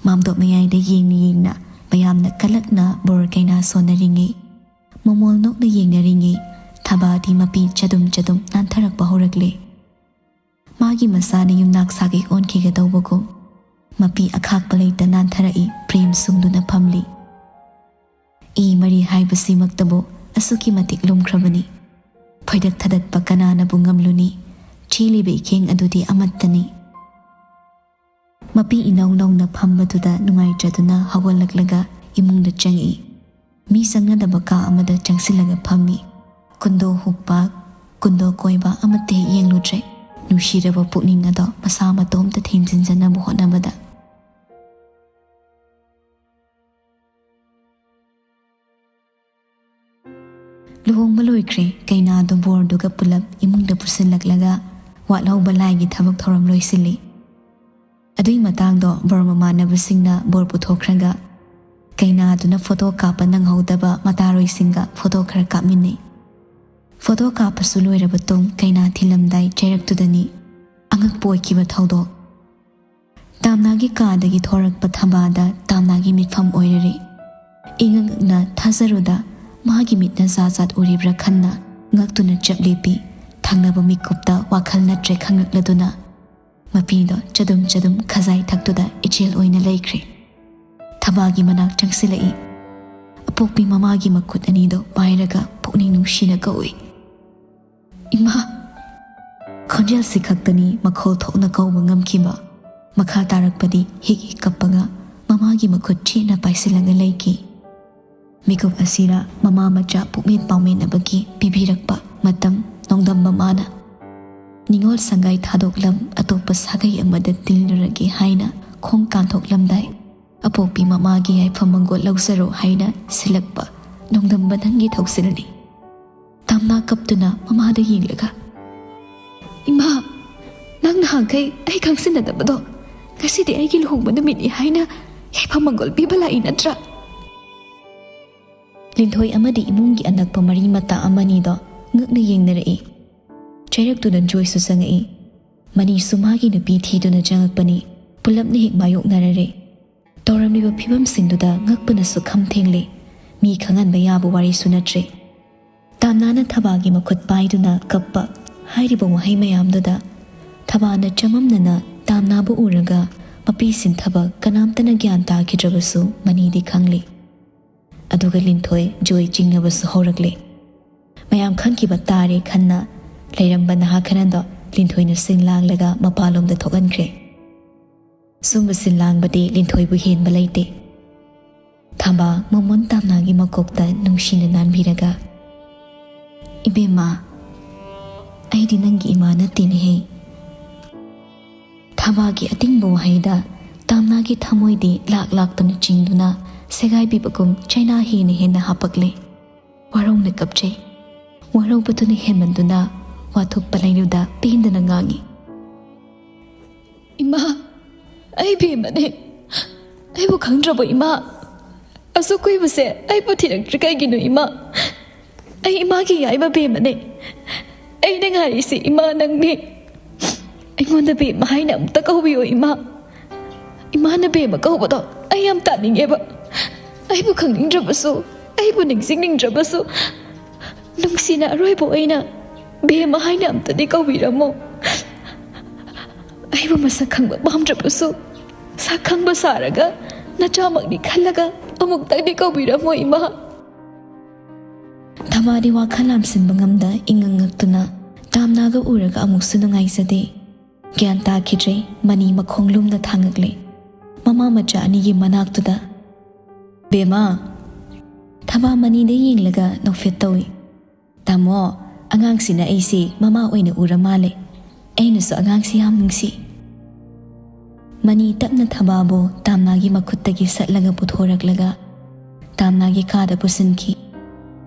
ꯃꯥꯝꯇꯣꯞ ꯃꯌꯥꯏꯗ ꯌꯦꯡꯅ ꯌꯦꯡꯅ ꯃꯌꯥꯝꯅ ꯀꯂꯛꯅ ꯕꯣꯔ ꯀꯩꯅꯥ ꯁꯣꯟꯅꯔꯤꯉꯩ, ꯃꯃꯣꯜ ꯅꯣꯛꯅ ꯌꯦꯡꯅꯔꯤꯉꯩ, ꯊꯕꯥꯗꯤ ꯃꯄꯤ ꯆꯗꯨꯝ ꯆꯗꯨꯝ ꯅꯥꯟꯊꯔꯛꯄ ꯍꯧꯔꯛꯂꯦ꯫ ꯃꯥꯒꯤ ꯃꯁꯥꯅ ꯌꯨꯝꯅꯥꯛ ꯁꯥꯒꯩ ꯑꯣꯟꯈꯤꯒꯗꯧꯕꯒꯨꯝ, ꯃꯄꯤ ꯑꯈꯥꯛꯄ ꯂꯩꯇ ꯅꯥꯟꯊꯔꯛꯏ, ꯄ꯭ꯔꯦꯝ ꯁꯨꯡꯗꯨꯅ ꯐꯝꯂꯤ꯫ ꯏ ꯃꯔꯤ ꯍꯥꯏꯕꯁꯤꯃꯛꯇꯕꯨ ꯑꯁꯨꯛꯀꯤ ꯃꯇꯤꯛ ꯂꯨꯝꯈ꯭ꯔꯕꯅꯤ꯫ ꯐꯣꯏꯗꯠ ꯊꯗꯠꯄ ꯀꯅꯥꯅꯕꯨ ꯉꯝꯂꯨꯅꯤ? ꯆꯦꯜꯂꯤꯕ ꯏꯈꯦꯡ ꯑꯗꯨꯗꯤ ꯑꯃꯠꯇꯅꯤ꯫ ꯃꯄꯤ ꯏꯅꯧ ꯅꯧꯅ ꯐꯝꯕꯗꯨꯗ ꯅꯨꯡꯉꯥꯏꯇ꯭ꯔꯗꯨꯅ ꯍꯧꯒꯠꯂꯛꯂꯒ ꯏꯃꯨꯡꯗ ꯆꯪꯉꯛꯏ꯫ ꯃꯤ ꯆꯪꯅꯗꯕ ꯀꯥ ꯑꯃꯗ ꯆꯪꯁꯤꯜꯂꯒ ꯐꯝꯃꯤ꯫ ꯀꯨꯟꯗꯣ ꯍꯨꯛꯄ, ꯀꯨꯟꯗꯣ ꯀꯣꯏꯕ ꯑꯃꯠꯇ ꯍꯦꯛ ꯌꯦꯡꯂꯨꯗ꯭ꯔꯦ꯫ ꯅꯨꯡꯁꯤꯔꯕ ꯄꯨꯛꯅꯤꯡ ꯑꯗꯣ ꯃꯁꯥ ꯃꯇꯣꯝꯇ ꯊꯦꯝꯖꯤꯟꯖꯅꯕ ꯍꯣꯠꯅꯕꯗ꯫ ꯂꯨꯍꯣꯡꯕ ꯂꯣꯏꯈ꯭ꯔꯦ꯫ ꯀꯩꯅꯥꯗꯨ ꯕꯣꯔꯗꯨꯒ ꯄꯨꯂꯞ ꯏꯃꯨꯡꯗ ꯄꯨꯁꯤꯜꯂꯛꯂꯒ ꯋꯥꯠꯍꯧꯕ ꯂꯥꯏꯒꯤ ꯊꯕꯛ ꯊꯧꯔꯝ ꯂꯣꯏꯁꯤꯜꯂꯤ꯫ ꯑꯗꯨꯒꯤ ꯃꯇꯥꯡꯗꯣ ꯕꯣꯔ ꯃꯃꯥꯟꯅꯕꯁꯤꯡꯅ ꯕꯣꯔ ꯄꯨꯊꯣꯛꯈ꯭ꯔꯒ ꯀꯩꯅꯥꯗꯨꯅ ꯐꯣꯇꯣ ꯀꯥꯞꯄ ꯅꯪꯍꯧꯗꯕ ꯃꯇꯥꯔꯣꯏꯁꯤꯡꯒ ꯐꯣꯇꯣ ꯈꯔ ꯀꯥꯞꯃꯤꯟꯅꯩ꯫ ꯐꯣꯇꯣ ꯀꯥꯞꯄꯁꯨ ꯂꯣꯏꯔꯕ ꯇꯨꯡ ꯀꯩꯅꯥ ꯊꯤꯜꯂꯝꯗꯥꯏ ꯆꯩꯔꯛꯇꯨꯗꯅꯤ ꯑꯉꯛꯄ ꯑꯣꯏꯈꯤꯕ ꯊꯧꯗꯣꯛ꯫ ꯇꯥꯝꯅꯥꯒꯤ ꯀꯥꯗꯒꯤ ꯊꯣꯔꯛꯄ ꯊꯕꯥꯗ ꯇꯥꯝꯅꯥꯒꯤ ꯃꯤꯠꯐꯝ ꯑꯣꯏꯔꯔꯦ꯫ ꯏꯉꯛꯅ ꯊꯥꯖꯔꯨꯗ ꯃꯥꯒꯤ ꯃꯤꯠꯅ ꯖꯥꯠ ꯖꯥꯠ ꯎꯔꯤꯕ꯭ꯔꯥ ꯈꯟꯅ ꯉꯛꯇꯨꯅ ꯆꯞ ꯂꯦꯞꯄꯤ꯫ ꯊꯪꯅꯕ ꯃꯤꯀꯨꯞꯇ ꯋꯥꯈꯜ ꯅꯠꯇ꯭ꯔꯦ ꯈꯪꯉꯛꯂꯗꯨꯅ ꯃꯄꯤꯗꯣ ꯆꯗꯨꯝ ꯆꯗꯨꯝ ꯈꯖꯥꯏ ꯊꯛꯇꯨꯗ ꯏꯆꯦꯜ ꯑꯣꯏꯅ ꯂꯩꯈ꯭ꯔꯦ꯫ ꯊꯕꯥꯒꯤ ꯃꯅꯥꯛ ꯆꯪꯁꯤꯜꯂꯛꯏ꯫ ꯑꯄꯣꯛꯄꯤ ꯃꯃꯥꯒꯤ ꯃꯈꯨꯠ ꯑꯅꯤꯗꯣ ꯄꯥꯏꯔꯒ ꯄꯨꯛꯅꯤꯡ ꯅꯨꯡꯁꯤꯅ ꯀꯧꯏ, "ꯏꯃꯥ!" ꯈꯣꯟꯖꯦꯜꯁꯤ ꯈꯛꯇꯅꯤ ꯃꯈꯣꯜ ꯊꯣꯛꯅ ꯀꯧꯕ ꯉꯝꯈꯤꯕ꯫ ꯃꯈꯥ ꯇꯥꯔꯛꯄꯗꯤ ꯍꯤꯛ ꯍꯤꯛ ꯀꯞꯄꯒ ꯃꯃꯥꯒꯤ ꯃꯈꯨꯠ ꯆꯦꯠꯅ ꯄꯥꯏꯁꯤꯜꯂꯒ ꯂꯩꯈꯤ꯫ ꯃꯤꯀꯨꯞ ꯑꯁꯤꯔ ꯃꯃꯥ ꯃꯆꯥ ꯄꯨꯛꯃꯦꯟ ꯄꯥꯎꯃꯦꯟꯅꯕꯒꯤ ꯄꯤꯕꯤꯔꯛꯄ ꯃꯇꯝ ꯅꯣꯡꯗꯝꯕ ꯃꯥꯅ꯫ ꯅꯤꯉꯣꯜ ꯁꯪꯒꯥꯏ ꯊꯥꯗꯣꯛꯂꯝ ꯑꯇꯣꯞꯄ ꯁꯥꯒꯩ ꯑꯃꯗ ꯇꯤꯜꯂꯨꯔꯒꯦ ꯍꯥꯏꯅ ꯈꯣꯡ ꯀꯥꯟꯊꯣꯛꯂꯝꯗꯥꯏ ꯑꯄꯣꯛꯄꯤ ꯃꯃꯥꯒꯤ ꯌꯥꯏꯐ ꯃꯪꯒꯣꯜ ꯂꯧꯖꯔꯣ ꯍꯥꯏꯅ ꯁꯤꯜꯂꯛꯄ ꯅꯣꯡꯗꯝꯕ ꯅꯪꯒꯤ ꯊꯧꯁꯤꯜꯅꯤ꯫ ꯇꯥꯝꯅꯥ ꯀꯞꯇꯨꯅ ꯃꯃꯥꯗ ꯌꯦꯡꯂꯒ, "ꯏꯃꯥ, ꯅꯪ ꯅꯍꯥꯟꯈꯩ ꯑꯩ ꯈꯪꯁꯤꯟꯅꯗꯕꯗꯣ ꯉꯁꯤꯗꯤ ꯑꯩꯒꯤ ꯂꯨꯍꯣꯡꯕ ꯅꯨꯃꯤꯠꯅꯤ ꯍꯥꯏꯅ ꯌꯥꯏꯐ ꯃꯪꯒꯣꯜ ꯄꯤꯕ ꯂꯥꯛꯏ ꯅꯠꯇ꯭ꯔꯥ?" ꯂꯤꯟꯊꯣꯏ ꯑꯃꯗꯤ ꯏꯃꯨꯡꯒꯤ ꯑꯅꯛꯄ ꯃꯔꯤ ꯃꯇꯥ ꯑꯃꯅꯤꯗꯣ ꯉꯛꯅ ꯌꯦꯡꯅꯔꯛꯏ꯫ ꯆꯩꯔꯛꯇꯨꯗ ꯖꯣꯏꯁꯨ ꯆꯪꯉꯛꯏ꯫ ꯃꯅꯤꯁꯨ ꯃꯥꯒꯤ ꯅꯨꯄꯤ ꯊꯤꯗꯨꯅ ꯆꯪꯉꯛꯄꯅꯤ꯫ ꯄꯨꯂꯞꯅ ꯍꯦꯛ ꯃꯥꯌꯣꯛꯅꯔꯔꯦ꯫ ꯇꯧꯔꯝꯂꯤꯕ ꯐꯤꯕꯝꯁꯤꯡꯗꯨꯗ ꯉꯛꯄꯅꯁꯨ ꯈꯝ ꯊꯦꯡꯂꯦ꯫ ꯃꯤ ꯈꯪꯍꯟꯕ ꯌꯥꯕ ꯋꯥꯔꯤꯁꯨ ꯅꯠꯇ꯭ꯔꯦ꯫ ꯇꯥꯝꯅꯥꯅ ꯊꯕꯥꯒꯤ ꯃꯈꯨꯠ ꯄꯥꯏꯗꯨꯅ ꯀꯞꯄ ꯍꯥꯏꯔꯤꯕ ꯋꯥꯍꯩ ꯃꯌꯥꯝꯗꯨꯗ ꯊꯕꯥꯅ ꯆꯃꯝꯅꯅ ꯇꯥꯝꯅꯥꯕꯨ ꯎꯔꯒ ꯃꯄꯤ ꯁꯤꯟꯊꯕ ꯀꯅꯥꯝꯇꯅ ꯒ꯭ꯌꯥꯟ ꯇꯥꯈꯤꯗ꯭ꯔꯕꯁꯨ ꯃꯅꯤꯗꯤ ꯈꯪꯂꯤ꯫ ꯑꯗꯨꯒ ꯂꯤꯟꯊꯣꯏ ꯖꯣꯏ ꯆꯤꯡꯅꯕꯁꯨ ꯍꯧꯔꯛꯂꯦ꯫ ꯃꯌꯥꯝ ꯈꯪꯈꯤꯕ ꯇꯥꯔꯦ ꯈꯟꯅ ꯂꯩꯔꯝꯕ ꯅꯍꯥ ꯈꯔꯗꯣ ꯂꯤꯟꯊꯣꯏꯅ ꯁꯤꯟ ꯂꯥꯡꯂꯒ ꯃꯄꯥꯟꯂꯣꯝꯗ ꯊꯣꯛꯍꯟꯈ꯭ꯔꯦ꯫ ꯁꯨꯝꯕ ꯁꯤꯟ ꯂꯥꯡꯕꯗꯤ ꯂꯤꯟꯊꯣꯏꯕꯨ ꯍꯦꯟꯕ ꯂꯩꯇꯦ꯫ ꯊꯝꯕꯥ ꯃꯃꯣꯟ ꯇꯥꯝꯅꯥꯒꯤ ꯃꯀꯣꯛꯇ ꯅꯨꯡꯁꯤꯅ ꯅꯥꯟꯕꯤꯔꯒ, "ꯏꯕꯦꯝꯃ, ꯑꯩꯗꯤ ꯅꯪꯒꯤ ꯏꯃꯥ ꯅꯠꯇꯦꯅꯦꯍꯦ"꯫ ꯊꯝꯕꯥꯒꯤ ꯑꯇꯤꯡꯕ ꯋꯥꯍꯩꯗ ꯇꯥꯝꯅꯥꯒꯤ ꯊꯃꯣꯏꯗꯤ ꯂꯥꯛ ꯂꯥꯛꯇꯅ ꯆꯤꯡꯗꯨꯅ ꯁꯦꯒꯥꯏꯕꯤꯕꯒꯨꯝ ꯆꯩꯅꯥ ꯍꯦꯟꯅ ꯍꯦꯟꯅ ꯍꯥꯄꯛꯂꯦ꯫ ꯋꯥꯔꯧꯅ ꯀꯞꯆꯩ꯫ ꯋꯥꯔꯧꯕꯗꯨꯅ ꯍꯦꯟꯃꯟꯗꯨꯅ ꯋꯥꯊꯣꯛ ꯄꯂꯩꯗꯨꯗ ꯄꯦꯟꯗꯅ ꯉꯥꯡꯉꯤ꯫ "ꯏꯃꯥ, ꯑꯩ ꯕꯦꯝꯃꯅꯦ꯫ ꯑꯩꯕꯨ ꯈꯪꯗ꯭ꯔꯕꯣ ꯏꯃꯥ? ꯑꯁꯨꯛ ꯀꯨꯏꯕꯁꯦ ꯑꯩꯕꯨ ꯊꯤꯔꯛꯇ꯭ꯔꯤ ꯀꯩꯒꯤꯅꯣ ꯏꯃꯥ? ꯑꯩ ꯏꯃꯥꯒꯤ ꯌꯥꯏꯃ ꯕꯦꯝꯃꯅꯦ꯫ ꯑꯩꯅ ꯉꯥꯏꯔꯤꯁꯤ ꯏꯃꯥ ꯅꯪꯅꯦ꯫ ꯑꯩꯉꯣꯟꯗ ꯕꯦꯝꯃ ꯍꯥꯏꯅ ꯑꯃꯨꯛꯇ ꯀꯧꯕꯤꯌꯣ ꯏꯃꯥ꯫ ꯏꯃꯥꯅ ꯕꯦꯝꯃ ꯀꯧꯕꯗꯣ ꯑꯩ ꯌꯥꯝ ꯇꯥꯅꯤꯡꯉꯦꯕ꯫ ꯑꯩꯕꯨ ꯈꯪꯅꯤꯡꯗ꯭ꯔꯕꯁꯨ, ꯑꯩꯕꯨ ꯅꯤꯡꯁꯤꯡꯅꯤꯡꯗ꯭ꯔꯕꯁꯨ, ꯅꯨꯡꯁꯤꯅ ꯑꯔꯣꯏꯕ ꯑꯣꯏꯅ ꯕꯦꯝꯃ ꯍꯥꯏꯅ ꯑꯝꯇꯗꯤ ꯀꯧꯕꯤꯔꯝꯃꯣ꯫ ꯑꯩꯕꯨ ꯃꯁꯛ ꯈꯪꯕ ꯄꯥꯝꯗ꯭ꯔꯕꯁꯨ, ꯁꯛ ꯈꯪꯕ ꯁꯥꯔꯒ ꯅꯆꯥꯃꯛꯅꯤ ꯈꯜꯂꯒ ꯑꯃꯨꯛꯇꯪꯗꯤ ꯀꯧꯕꯤꯔꯝꯃꯣ ꯏꯃꯥ"꯫ ꯊꯝꯕꯥꯗꯤ ꯋꯥꯈꯜ ꯂꯥꯝꯁꯤꯟꯕ ꯉꯝꯗ ꯏꯉꯛ ꯉꯛꯇꯨꯅ ꯇꯥꯝꯅꯥꯒ ꯎꯔꯒ ꯑꯃꯨꯛꯁꯨ ꯅꯨꯡꯉꯥꯏꯖꯗꯦ꯫ ꯒ꯭ꯌꯥꯟ ꯇꯥꯈꯤꯗ꯭ꯔꯦ꯫ ꯃꯅꯤ ꯃꯈꯣꯡ ꯂꯨꯝꯅ ꯊꯥꯡꯉꯛꯂꯦ꯫ ꯃꯃꯥ ꯃꯆꯥ ꯑꯅꯤꯒꯤ ꯃꯅꯥꯛꯇꯨꯗ, "ꯕꯦꯝꯃ!" ꯊꯝꯕꯥ ꯃꯅꯤꯗ ꯌꯦꯡꯂꯒ ꯅꯣꯛꯐꯦꯠ ꯇꯧꯏ꯫ "ꯇꯥꯃꯣ, ꯑꯉꯥꯡꯁꯤꯅ ꯑꯩꯁꯤ ꯃꯃꯥ ꯑꯣꯏꯅ ꯎꯔ ꯃꯥꯜꯂꯦ꯫ ꯑꯩꯅꯁꯨ ꯑꯉꯥꯡꯁꯤ ꯌꯥꯝ ꯅꯨꯡꯁꯤ"꯫ ꯃꯅꯤ ꯇꯞꯅ ꯊꯝꯕꯥꯕꯨ ꯇꯥꯝꯅꯥꯒꯤ ꯃꯈꯨꯠꯇꯒꯤ ꯁꯠꯂꯒ ꯄꯨꯊꯣꯔꯛꯂꯒ ꯇꯥꯝꯅꯥꯒꯤ ꯀꯥꯗ ꯄꯨꯁꯤꯟꯈꯤ꯫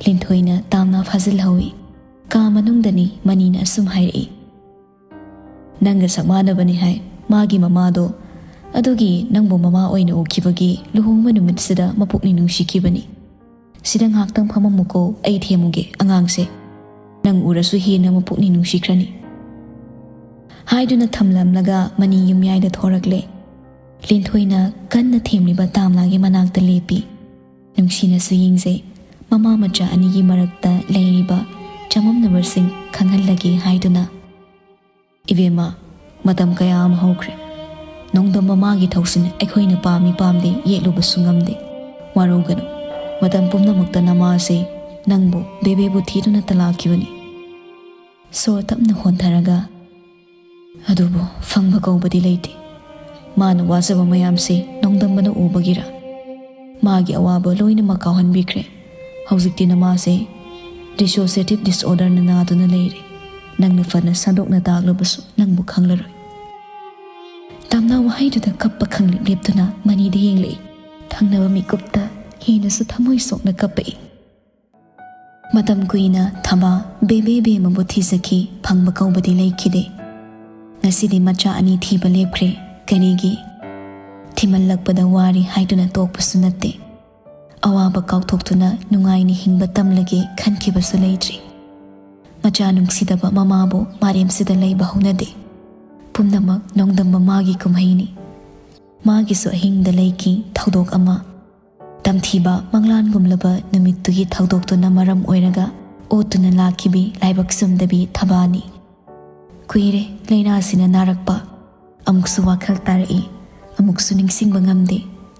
ꯂꯤꯟꯊꯣꯏꯅ ꯇꯥꯝꯅꯥ ꯐꯥꯖꯤꯜꯍꯧꯏ꯫ ꯀꯥ ꯃꯅꯨꯡꯗꯅꯤ ꯃꯅꯤꯅ ꯑꯁꯨꯝ ꯍꯥꯏꯔꯛꯏ, "ꯅꯪꯒ ꯁꯛ ꯃꯥꯟꯅꯕꯅꯤ ꯍꯥꯏ ꯃꯥꯒꯤ ꯃꯃꯥꯗꯣ꯫ ꯑꯗꯨꯒꯤ ꯅꯪꯕꯨ ꯃꯃꯥ ꯑꯣꯏꯅ ꯎꯈꯤꯕꯒꯤ ꯂꯨꯍꯣꯡꯕ ꯅꯨꯃꯤꯠꯁꯤꯗ ꯃꯄꯨꯛꯅꯤꯡ ꯅꯨꯡꯁꯤꯈꯤꯕꯅꯤ꯫ ꯁꯤꯗ ꯉꯥꯏꯍꯥꯛꯇꯪ ꯐꯝꯃꯝꯃꯨꯀꯣ, ꯑꯩ ꯊꯦꯝꯃꯨꯒꯦ ꯑꯉꯥꯡꯁꯦ꯫ ꯅꯪ ꯎꯔꯁꯨ ꯍꯦꯟꯅ ꯃꯄꯨꯛꯅꯤꯡ ꯅꯨꯡꯁꯤꯈ꯭ꯔꯅꯤ"꯫ ꯍꯥꯏꯗꯨꯅ ꯊꯝꯂꯝꯂꯒ ꯃꯅꯤ ꯌꯨꯝꯌꯥꯏꯗ ꯊꯣꯔꯛꯂꯦ꯫ ꯂꯤꯟꯊꯣꯏꯅ ꯀꯟꯅ ꯊꯦꯝꯂꯤꯕ ꯇꯥꯝꯅꯥꯒꯤ ꯃꯅꯥꯛꯇ ꯂꯦꯞꯄꯤ꯫ ꯅꯨꯡꯁꯤꯅꯁꯨ ꯌꯦꯡꯖꯩ꯫ ꯃꯃꯥ ꯃꯆꯥ ꯑꯅꯤꯒꯤ ꯃꯔꯛꯇ ꯂꯩꯔꯤꯕ ꯆꯃꯝꯅꯕꯁꯤꯡ ꯈꯪꯍꯜꯂꯒꯦ ꯍꯥꯏꯗꯨꯅ꯫ "ꯏꯕꯦꯝꯃ, ꯃꯇꯝ ꯀꯌꯥ ꯑꯃ ꯍꯧꯈ꯭ꯔꯦ꯫ ꯅꯣꯡꯗꯝꯕ ꯃꯥꯒꯤ ꯊꯧꯁꯤꯟ ꯑꯩꯈꯣꯏꯅ ꯄꯥꯝꯃꯤ ꯄꯥꯝꯗꯦ ꯌꯦꯠꯂꯨꯕꯁꯨ ꯉꯝꯗꯦ꯫ ꯋꯥꯔꯧꯒꯅꯨ꯫ ꯃꯇꯝ ꯄꯨꯝꯅꯃꯛꯇ ꯅꯃꯥꯁꯦ ꯅꯪꯕꯨ ꯕꯦꯕꯦꯕꯨ ꯊꯤꯗꯨꯅꯇ ꯂꯥꯛꯈꯤꯕꯅꯤ꯫ ꯁꯣꯔ ꯇꯞꯅ ꯍꯣꯟꯊꯔꯒ, "ꯑꯗꯨꯕꯨ ꯐꯪꯕ ꯀꯧꯕꯗꯤ ꯂꯩꯇꯦ꯫ ꯃꯥꯅ ꯋꯥꯖꯕ ꯃꯌꯥꯝꯁꯦ ꯅꯣꯡꯗꯝꯕꯅ ꯎꯕꯒꯤꯔ? ꯃꯥꯒꯤ ꯑꯋꯥꯕ ꯂꯣꯏꯅꯃꯛ ꯀꯥꯎꯍꯟꯕꯤꯈ꯭ꯔꯦ꯫ ꯍꯧꯖꯤꯛꯇꯤ ꯅꯃꯥꯁꯦ dissociative disorderꯅ ꯅꯥꯗꯨꯅ ꯂꯩꯔꯦ꯫ ꯅꯪꯅ ꯐꯅ ꯁꯟꯗꯣꯛꯅ ꯇꯥꯛꯂꯕꯁꯨ ꯅꯪꯕꯨ ꯈꯪꯂꯔꯣꯏ꯫" ꯇꯥꯝꯅꯥ ꯋꯥꯍꯩꯗꯨꯗ ꯀꯞꯄ ꯈꯪꯂꯦꯞ ꯂꯦꯞꯇꯨꯅ ꯃꯅꯤꯗ ꯌꯦꯡꯂꯛꯏ꯫ ꯊꯪꯅꯕ ꯃꯤꯀꯨꯞꯇ ꯍꯦꯟꯅꯁꯨ ꯊꯃꯣꯏ ꯁꯣꯛꯅ ꯀꯞꯄꯛꯏ꯫ ꯃꯇꯝ ꯀꯨꯏꯅ ꯊꯕꯥ ꯕꯦꯕꯦ ꯕꯦꯃꯕꯨ ꯊꯤꯖꯈꯤ, ꯐꯪꯕ ꯀꯧꯕꯗꯤ ꯂꯩꯈꯤꯗꯦ꯫ ꯉꯁꯤꯗꯤ ꯃꯆꯥ ꯑꯅꯤ ꯊꯤꯕ ꯂꯦꯞꯈ꯭ꯔꯦ꯫ ꯀꯔꯤꯒꯤ? ꯊꯤꯃꯜꯂꯛꯄꯗ ꯋꯥꯔꯤ ꯍꯥꯏꯗꯨꯅ ꯇꯣꯛꯄꯁꯨ ꯅꯠꯇꯦ꯫ ꯑꯋꯥꯕ ꯀꯥꯎꯊꯣꯛꯇꯨꯅ ꯅꯨꯡꯉꯥꯏꯅ ꯍꯤꯡꯕ ꯇꯝꯂꯒꯦ ꯈꯟꯈꯤꯕꯁꯨ ꯂꯩꯇ꯭ꯔꯤ꯫ ꯃꯆꯥ ꯅꯨꯡꯁꯤꯗꯕ ꯃꯃꯥꯕꯨ ꯃꯥꯂꯦꯝꯁꯤꯗ ꯂꯩꯕ ꯍꯧꯅꯗꯦ꯫ ꯄꯨꯝꯅꯃꯛ ꯅꯣꯡꯗꯝꯕ ꯃꯥꯒꯤ ꯀꯨꯝꯍꯩꯅꯤ꯫ ꯃꯥꯒꯤꯁꯨ ꯑꯍꯤꯡꯗ ꯂꯩꯈꯤ ꯊꯧꯗꯣꯛ ꯑꯃ꯫ ꯇꯝꯊꯤꯕ ꯃꯪꯂꯥꯟꯒꯨꯝꯂꯕ ꯅꯨꯃꯤꯠꯇꯨꯒꯤ ꯊꯧꯗꯣꯛꯇꯨꯅ ꯃꯔꯝ ꯑꯣꯏꯔꯒ ꯑꯣꯠꯇꯨꯅ ꯂꯥꯛꯈꯤꯕꯤ ꯂꯥꯏꯕꯛ ꯆꯨꯝꯗꯕꯤ ꯊꯕꯥꯅꯤ꯫ ꯀꯨꯏꯔꯦ ꯂꯥꯏꯅꯥꯁꯤꯅ ꯅꯥꯔꯛꯄ꯫ ꯑꯃꯨꯛꯁꯨ ꯋꯥꯈꯜ ꯇꯥꯔꯛꯏ, ꯑꯃꯨꯛꯁꯨ ꯅꯤꯡꯁꯤꯡꯕ ꯉꯝꯗꯦ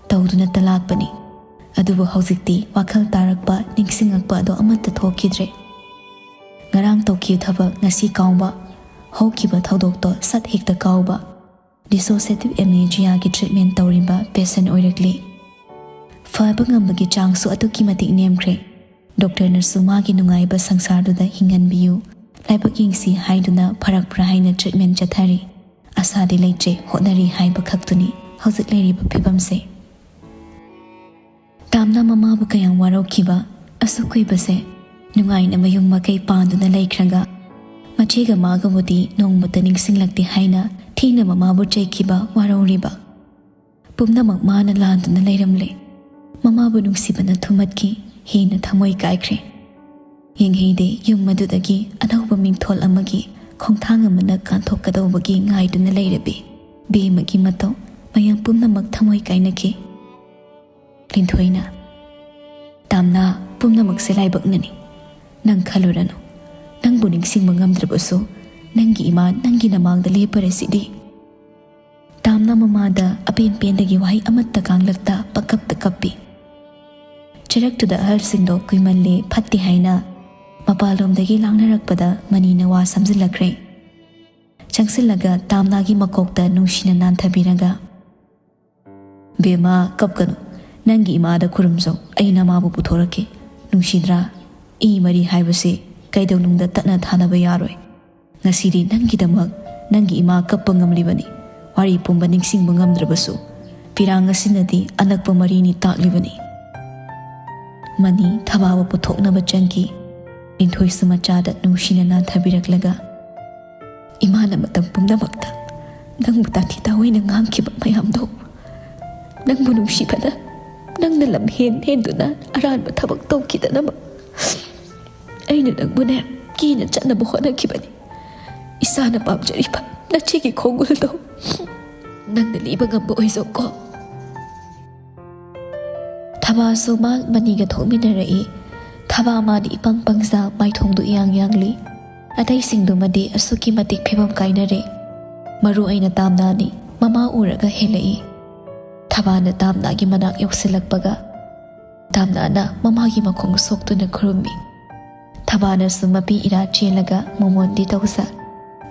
ꯇꯧꯗꯨꯅꯇ ꯂꯥꯛꯄꯅꯤ꯫ ꯑꯗꯨꯕꯨ ꯍꯧꯖꯤꯛꯇꯤ ꯋꯥꯈꯜ ꯇꯥꯔꯛꯄ, ꯅꯤꯡꯁꯤꯡꯉꯛꯄ ꯑꯗꯣ ꯑꯃꯠꯇ ꯊꯣꯛꯈꯤꯗ꯭ꯔꯦ꯫ ꯉꯔꯥꯡ ꯇꯧꯈꯤꯕ ꯊꯕꯛ ꯉꯁꯤ ꯀꯥꯎꯕ, ꯍꯧꯈꯤꯕ ꯊꯧꯗꯣꯛꯇꯣ ꯁꯠ ꯍꯦꯛꯇ ꯀꯥꯎꯕ꯫ Dissociative amnesiaꯒꯤ treatment ꯇꯧꯔꯤꯕ patient ꯑꯣꯏꯔꯛꯂꯤ꯫ ꯐꯕ ꯉꯝꯕꯒꯤ ꯆꯥꯡꯁꯨ ꯑꯗꯨꯛꯀꯤ ꯃꯇꯤꯛ ꯅꯦꯝꯈ꯭ꯔꯦ꯫ ꯗꯣꯛꯇꯔꯅꯁꯨ ꯃꯥꯒꯤ ꯅꯨꯡꯉꯥꯏꯕ ꯁꯪꯁꯥꯔꯗꯨꯗ ꯍꯤꯡꯍꯟꯕꯤꯌꯨ, ꯂꯥꯏꯕꯛ ꯌꯦꯡꯁꯤ ꯍꯥꯏꯗꯨꯅ ꯐꯔꯛꯄ꯭ꯔꯥ ꯍꯥꯏꯅ treatment ꯆꯠꯊꯔꯤ꯫ ꯑꯁꯥꯗꯤ ꯂꯩꯇ꯭ꯔꯦ, ꯍꯣꯠꯅꯔꯤ ꯍꯥꯏꯕ ꯈꯛꯇꯨꯅꯤ ꯍꯧꯖꯤꯛ ꯂꯩꯔꯤꯕ ꯐꯤꯕꯝꯁꯦ꯫ ꯇꯥꯝꯅ ꯃꯃꯥꯕꯨ ꯀꯌꯥꯝ ꯋꯥꯔꯧꯈꯤꯕ꯫ ꯑꯁꯨꯛ ꯀꯨꯏꯕꯁꯦ ꯅꯨꯡꯉꯥꯏꯅ ꯃꯌꯨꯝ ꯃꯀꯩ ꯄꯥꯟꯗꯨꯅ ꯂꯩꯈ꯭ꯔꯒ, ꯃꯆꯦꯒ ꯃꯥꯒꯕꯨꯗꯤ ꯅꯣꯡꯃꯇ ꯅꯤꯡꯁꯤꯡꯂꯛꯇꯦ ꯍꯥꯏꯅ ꯊꯤꯅ ꯃꯃꯥꯕꯨ ꯆꯩꯈꯤꯕ, ꯋꯥꯔꯧꯔꯤꯕ꯫ ꯄꯨꯝꯅꯃꯛ ꯃꯥꯅ ꯂꯥꯟꯗꯨꯅ ꯂꯩꯔꯝꯂꯦ꯫ ꯃꯃꯥꯕꯨ ꯅꯨꯡꯁꯤꯕꯅ ꯊꯨꯝꯍꯠꯈꯤ, ꯍꯦꯟꯅ ꯊꯃꯣꯏ ꯀꯥꯏꯈ꯭ꯔꯦ꯫ ꯌꯦꯡꯍꯩꯗꯦ ꯌꯨꯝ ꯑꯗꯨꯗꯒꯤ ꯑꯅꯧꯕ ꯃꯤꯡꯊꯣꯜ ꯑꯃꯒꯤ ꯈꯣꯡꯊꯥꯡ ꯑꯃꯅ ꯀꯥꯟꯊꯣꯛꯀꯗꯧꯕꯒꯤ ꯉꯥꯏꯗꯨꯅ ꯂꯩꯔꯕꯤ ꯕꯦꯝꯃꯒꯤ ꯃꯇꯧ꯫ ꯃꯌꯥꯝ ꯄꯨꯝꯅꯃꯛ ꯊꯃꯣꯏ ꯀꯥꯏꯅꯈꯤ꯫ ꯂꯤꯟꯊꯣꯏꯅ, "ꯇꯥꯝꯅꯥ, ꯄꯨꯝꯅꯃꯛꯁꯦ ꯂꯥꯏꯕꯛꯅꯅꯤ꯫ ꯅꯪ ꯈꯜꯂꯨꯔꯅꯨ꯫ ꯅꯪꯕꯨ ꯅꯤꯡꯁꯤꯡꯕ ꯉꯝꯗ꯭ꯔꯕꯁꯨ ꯅꯪꯒꯤ ꯏꯃꯥ ꯅꯪꯒꯤ ꯅꯃꯥꯡꯗ ꯂꯦꯞꯄꯔꯁꯤꯗꯤ꯫" ꯇꯥꯝꯅ ꯃꯃꯥꯗ ꯑꯄꯦꯟ ꯄꯦꯟꯗꯒꯤ ꯋꯥꯍꯩ ꯑꯃꯠꯇ ꯀꯥꯡꯂꯛꯇ ꯄꯀꯞꯇ ꯀꯞꯄꯤ꯫ ꯆꯩꯔꯛꯇꯨꯗ ꯑꯍꯜꯁꯤꯡꯗꯣ ꯀꯨꯏꯃꯜꯂꯦ, ꯐꯠꯇꯦ ꯍꯥꯏꯅ ꯃꯄꯥꯟꯂꯣꯝꯗꯒꯤ ꯂꯥꯡꯅꯔꯛꯄꯗ ꯃꯅꯤꯅ ꯋꯥ ꯁꯝꯖꯤꯜꯂꯛꯈ꯭ꯔꯦ꯫ ꯆꯪꯁꯤꯜꯂꯒ ꯇꯥꯝꯅꯥꯒꯤ ꯃꯀꯣꯛꯇ ꯅꯨꯡꯁꯤꯅ ꯅꯥꯟꯊꯕꯤꯔꯒ, "ꯕꯦꯝꯃ, ꯀꯞꯀꯅꯨ꯫ ꯅꯪꯒꯤ ꯏꯃꯥꯗ ꯈꯨꯔꯨꯝꯖꯧ꯫ ꯑꯩ ꯅꯃꯥꯕꯨ ꯄꯨꯊꯣꯔꯛꯀꯦ꯫ ꯅꯨꯡꯁꯤꯗ꯭ꯔꯥ? ꯏ ꯃꯔꯤ ꯍꯥꯏꯕꯁꯦ ꯀꯩꯗꯧꯅꯨꯡꯗ ꯇꯠꯅ ꯊꯥꯅꯕ ꯌꯥꯔꯣꯏ꯫ ꯉꯁꯤꯗꯤ ꯅꯪꯒꯤꯗꯃꯛ ꯅꯪꯒꯤ ꯏꯃꯥ ꯀꯞꯄ ꯉꯝꯂꯤꯕꯅꯤ꯫ ꯋꯥꯔꯤ ꯄꯨꯝꯕ ꯅꯤꯡꯁꯤꯡꯕ ꯉꯝꯗ꯭ꯔꯕꯁꯨ, ꯄꯤꯔꯥꯡ ꯑꯁꯤꯅꯗꯤ ꯑꯅꯛꯄ ꯃꯔꯤꯅꯤ ꯇꯥꯛꯂꯤꯕꯅꯤ꯫" ꯃꯅꯤ ꯊꯕꯥꯕ ꯄꯨꯊꯣꯛꯅꯕ ꯆꯪꯈꯤ꯫ ꯂꯤꯟꯊꯣꯏꯁꯨ ꯃꯆꯥꯗ ꯅꯨꯡꯁꯤꯅ ꯅꯥꯟꯊꯕꯤꯔꯛꯂꯒ, "ꯏꯃꯥꯅ ꯃꯇꯝ ꯄꯨꯝꯅꯃꯛꯇ ꯅꯪꯕꯨ ꯇꯥꯊꯤ ꯇꯥꯑꯣꯏꯅ ꯉꯥꯡꯈꯤꯕ ꯃꯌꯥꯝꯗꯣ, ꯅꯪꯕꯨ ꯅꯨꯡꯁꯤꯕꯅ ꯅꯪꯅ ꯂꯝ ꯍꯦꯟ ꯍꯦꯟꯗꯨꯅ ꯑꯔꯥꯟꯕ ꯊꯕꯛ ꯇꯧꯈꯤꯗꯅꯕ꯫ ꯑꯩꯅ ꯅꯪꯕꯨꯅꯦ ꯀꯤꯅ ꯆꯠꯅꯕ ꯍꯣꯠꯅꯈꯤꯕꯅꯤ꯫ ꯏꯁꯥꯅ ꯄꯥꯝꯖꯔꯤꯕ ꯅꯆꯦꯒꯤ ꯈꯣꯡꯒꯨꯜꯗꯣ ꯅꯪꯅ ꯂꯤꯕ ꯉꯝꯕ ꯑꯣꯏꯖꯧꯀꯣ꯫" ꯊꯕꯥꯁꯨ ꯃꯥ ꯃꯅꯤꯒ ꯊꯣꯛꯃꯤꯟꯅꯔꯛꯏ꯫ ꯊꯕꯥ ꯃꯥꯗꯤ ꯏꯄꯪ ꯄꯪꯖ, ꯃꯥꯏꯊꯣꯡꯗꯨ ꯏꯌꯥꯡ ꯌꯥꯡꯂꯤ꯫ ꯑꯇꯩꯁꯤꯡꯗꯨꯃꯗꯤ ꯑꯁꯨꯛꯀꯤ ꯃꯇꯤꯛ ꯐꯤꯕꯝ ꯀꯥꯏꯅꯔꯦ꯫ ꯃꯔꯨ ꯑꯣꯏꯅ ꯇꯥꯝꯅꯥꯅꯤ꯫ ꯃꯃꯥ ꯎꯔꯒ ꯍꯦꯜꯂꯛꯏ꯫ ꯊꯕꯥꯅ ꯇꯥꯝꯅꯥꯒꯤ ꯃꯅꯥꯛ ꯌꯧꯁꯤꯜꯂꯛꯄꯒ, ꯇꯥꯝꯅꯥꯅ ꯃꯃꯥꯒꯤ ꯃꯈꯣꯡ ꯁꯣꯛꯇꯨꯅ ꯈꯨꯔꯨꯝꯃꯤ꯫ ꯊꯕꯥꯅꯁꯨ ꯃꯄꯤ ꯏꯔꯥ ꯆꯦꯜꯂꯒ ꯃꯃꯣꯟꯗꯤ ꯇꯧꯖ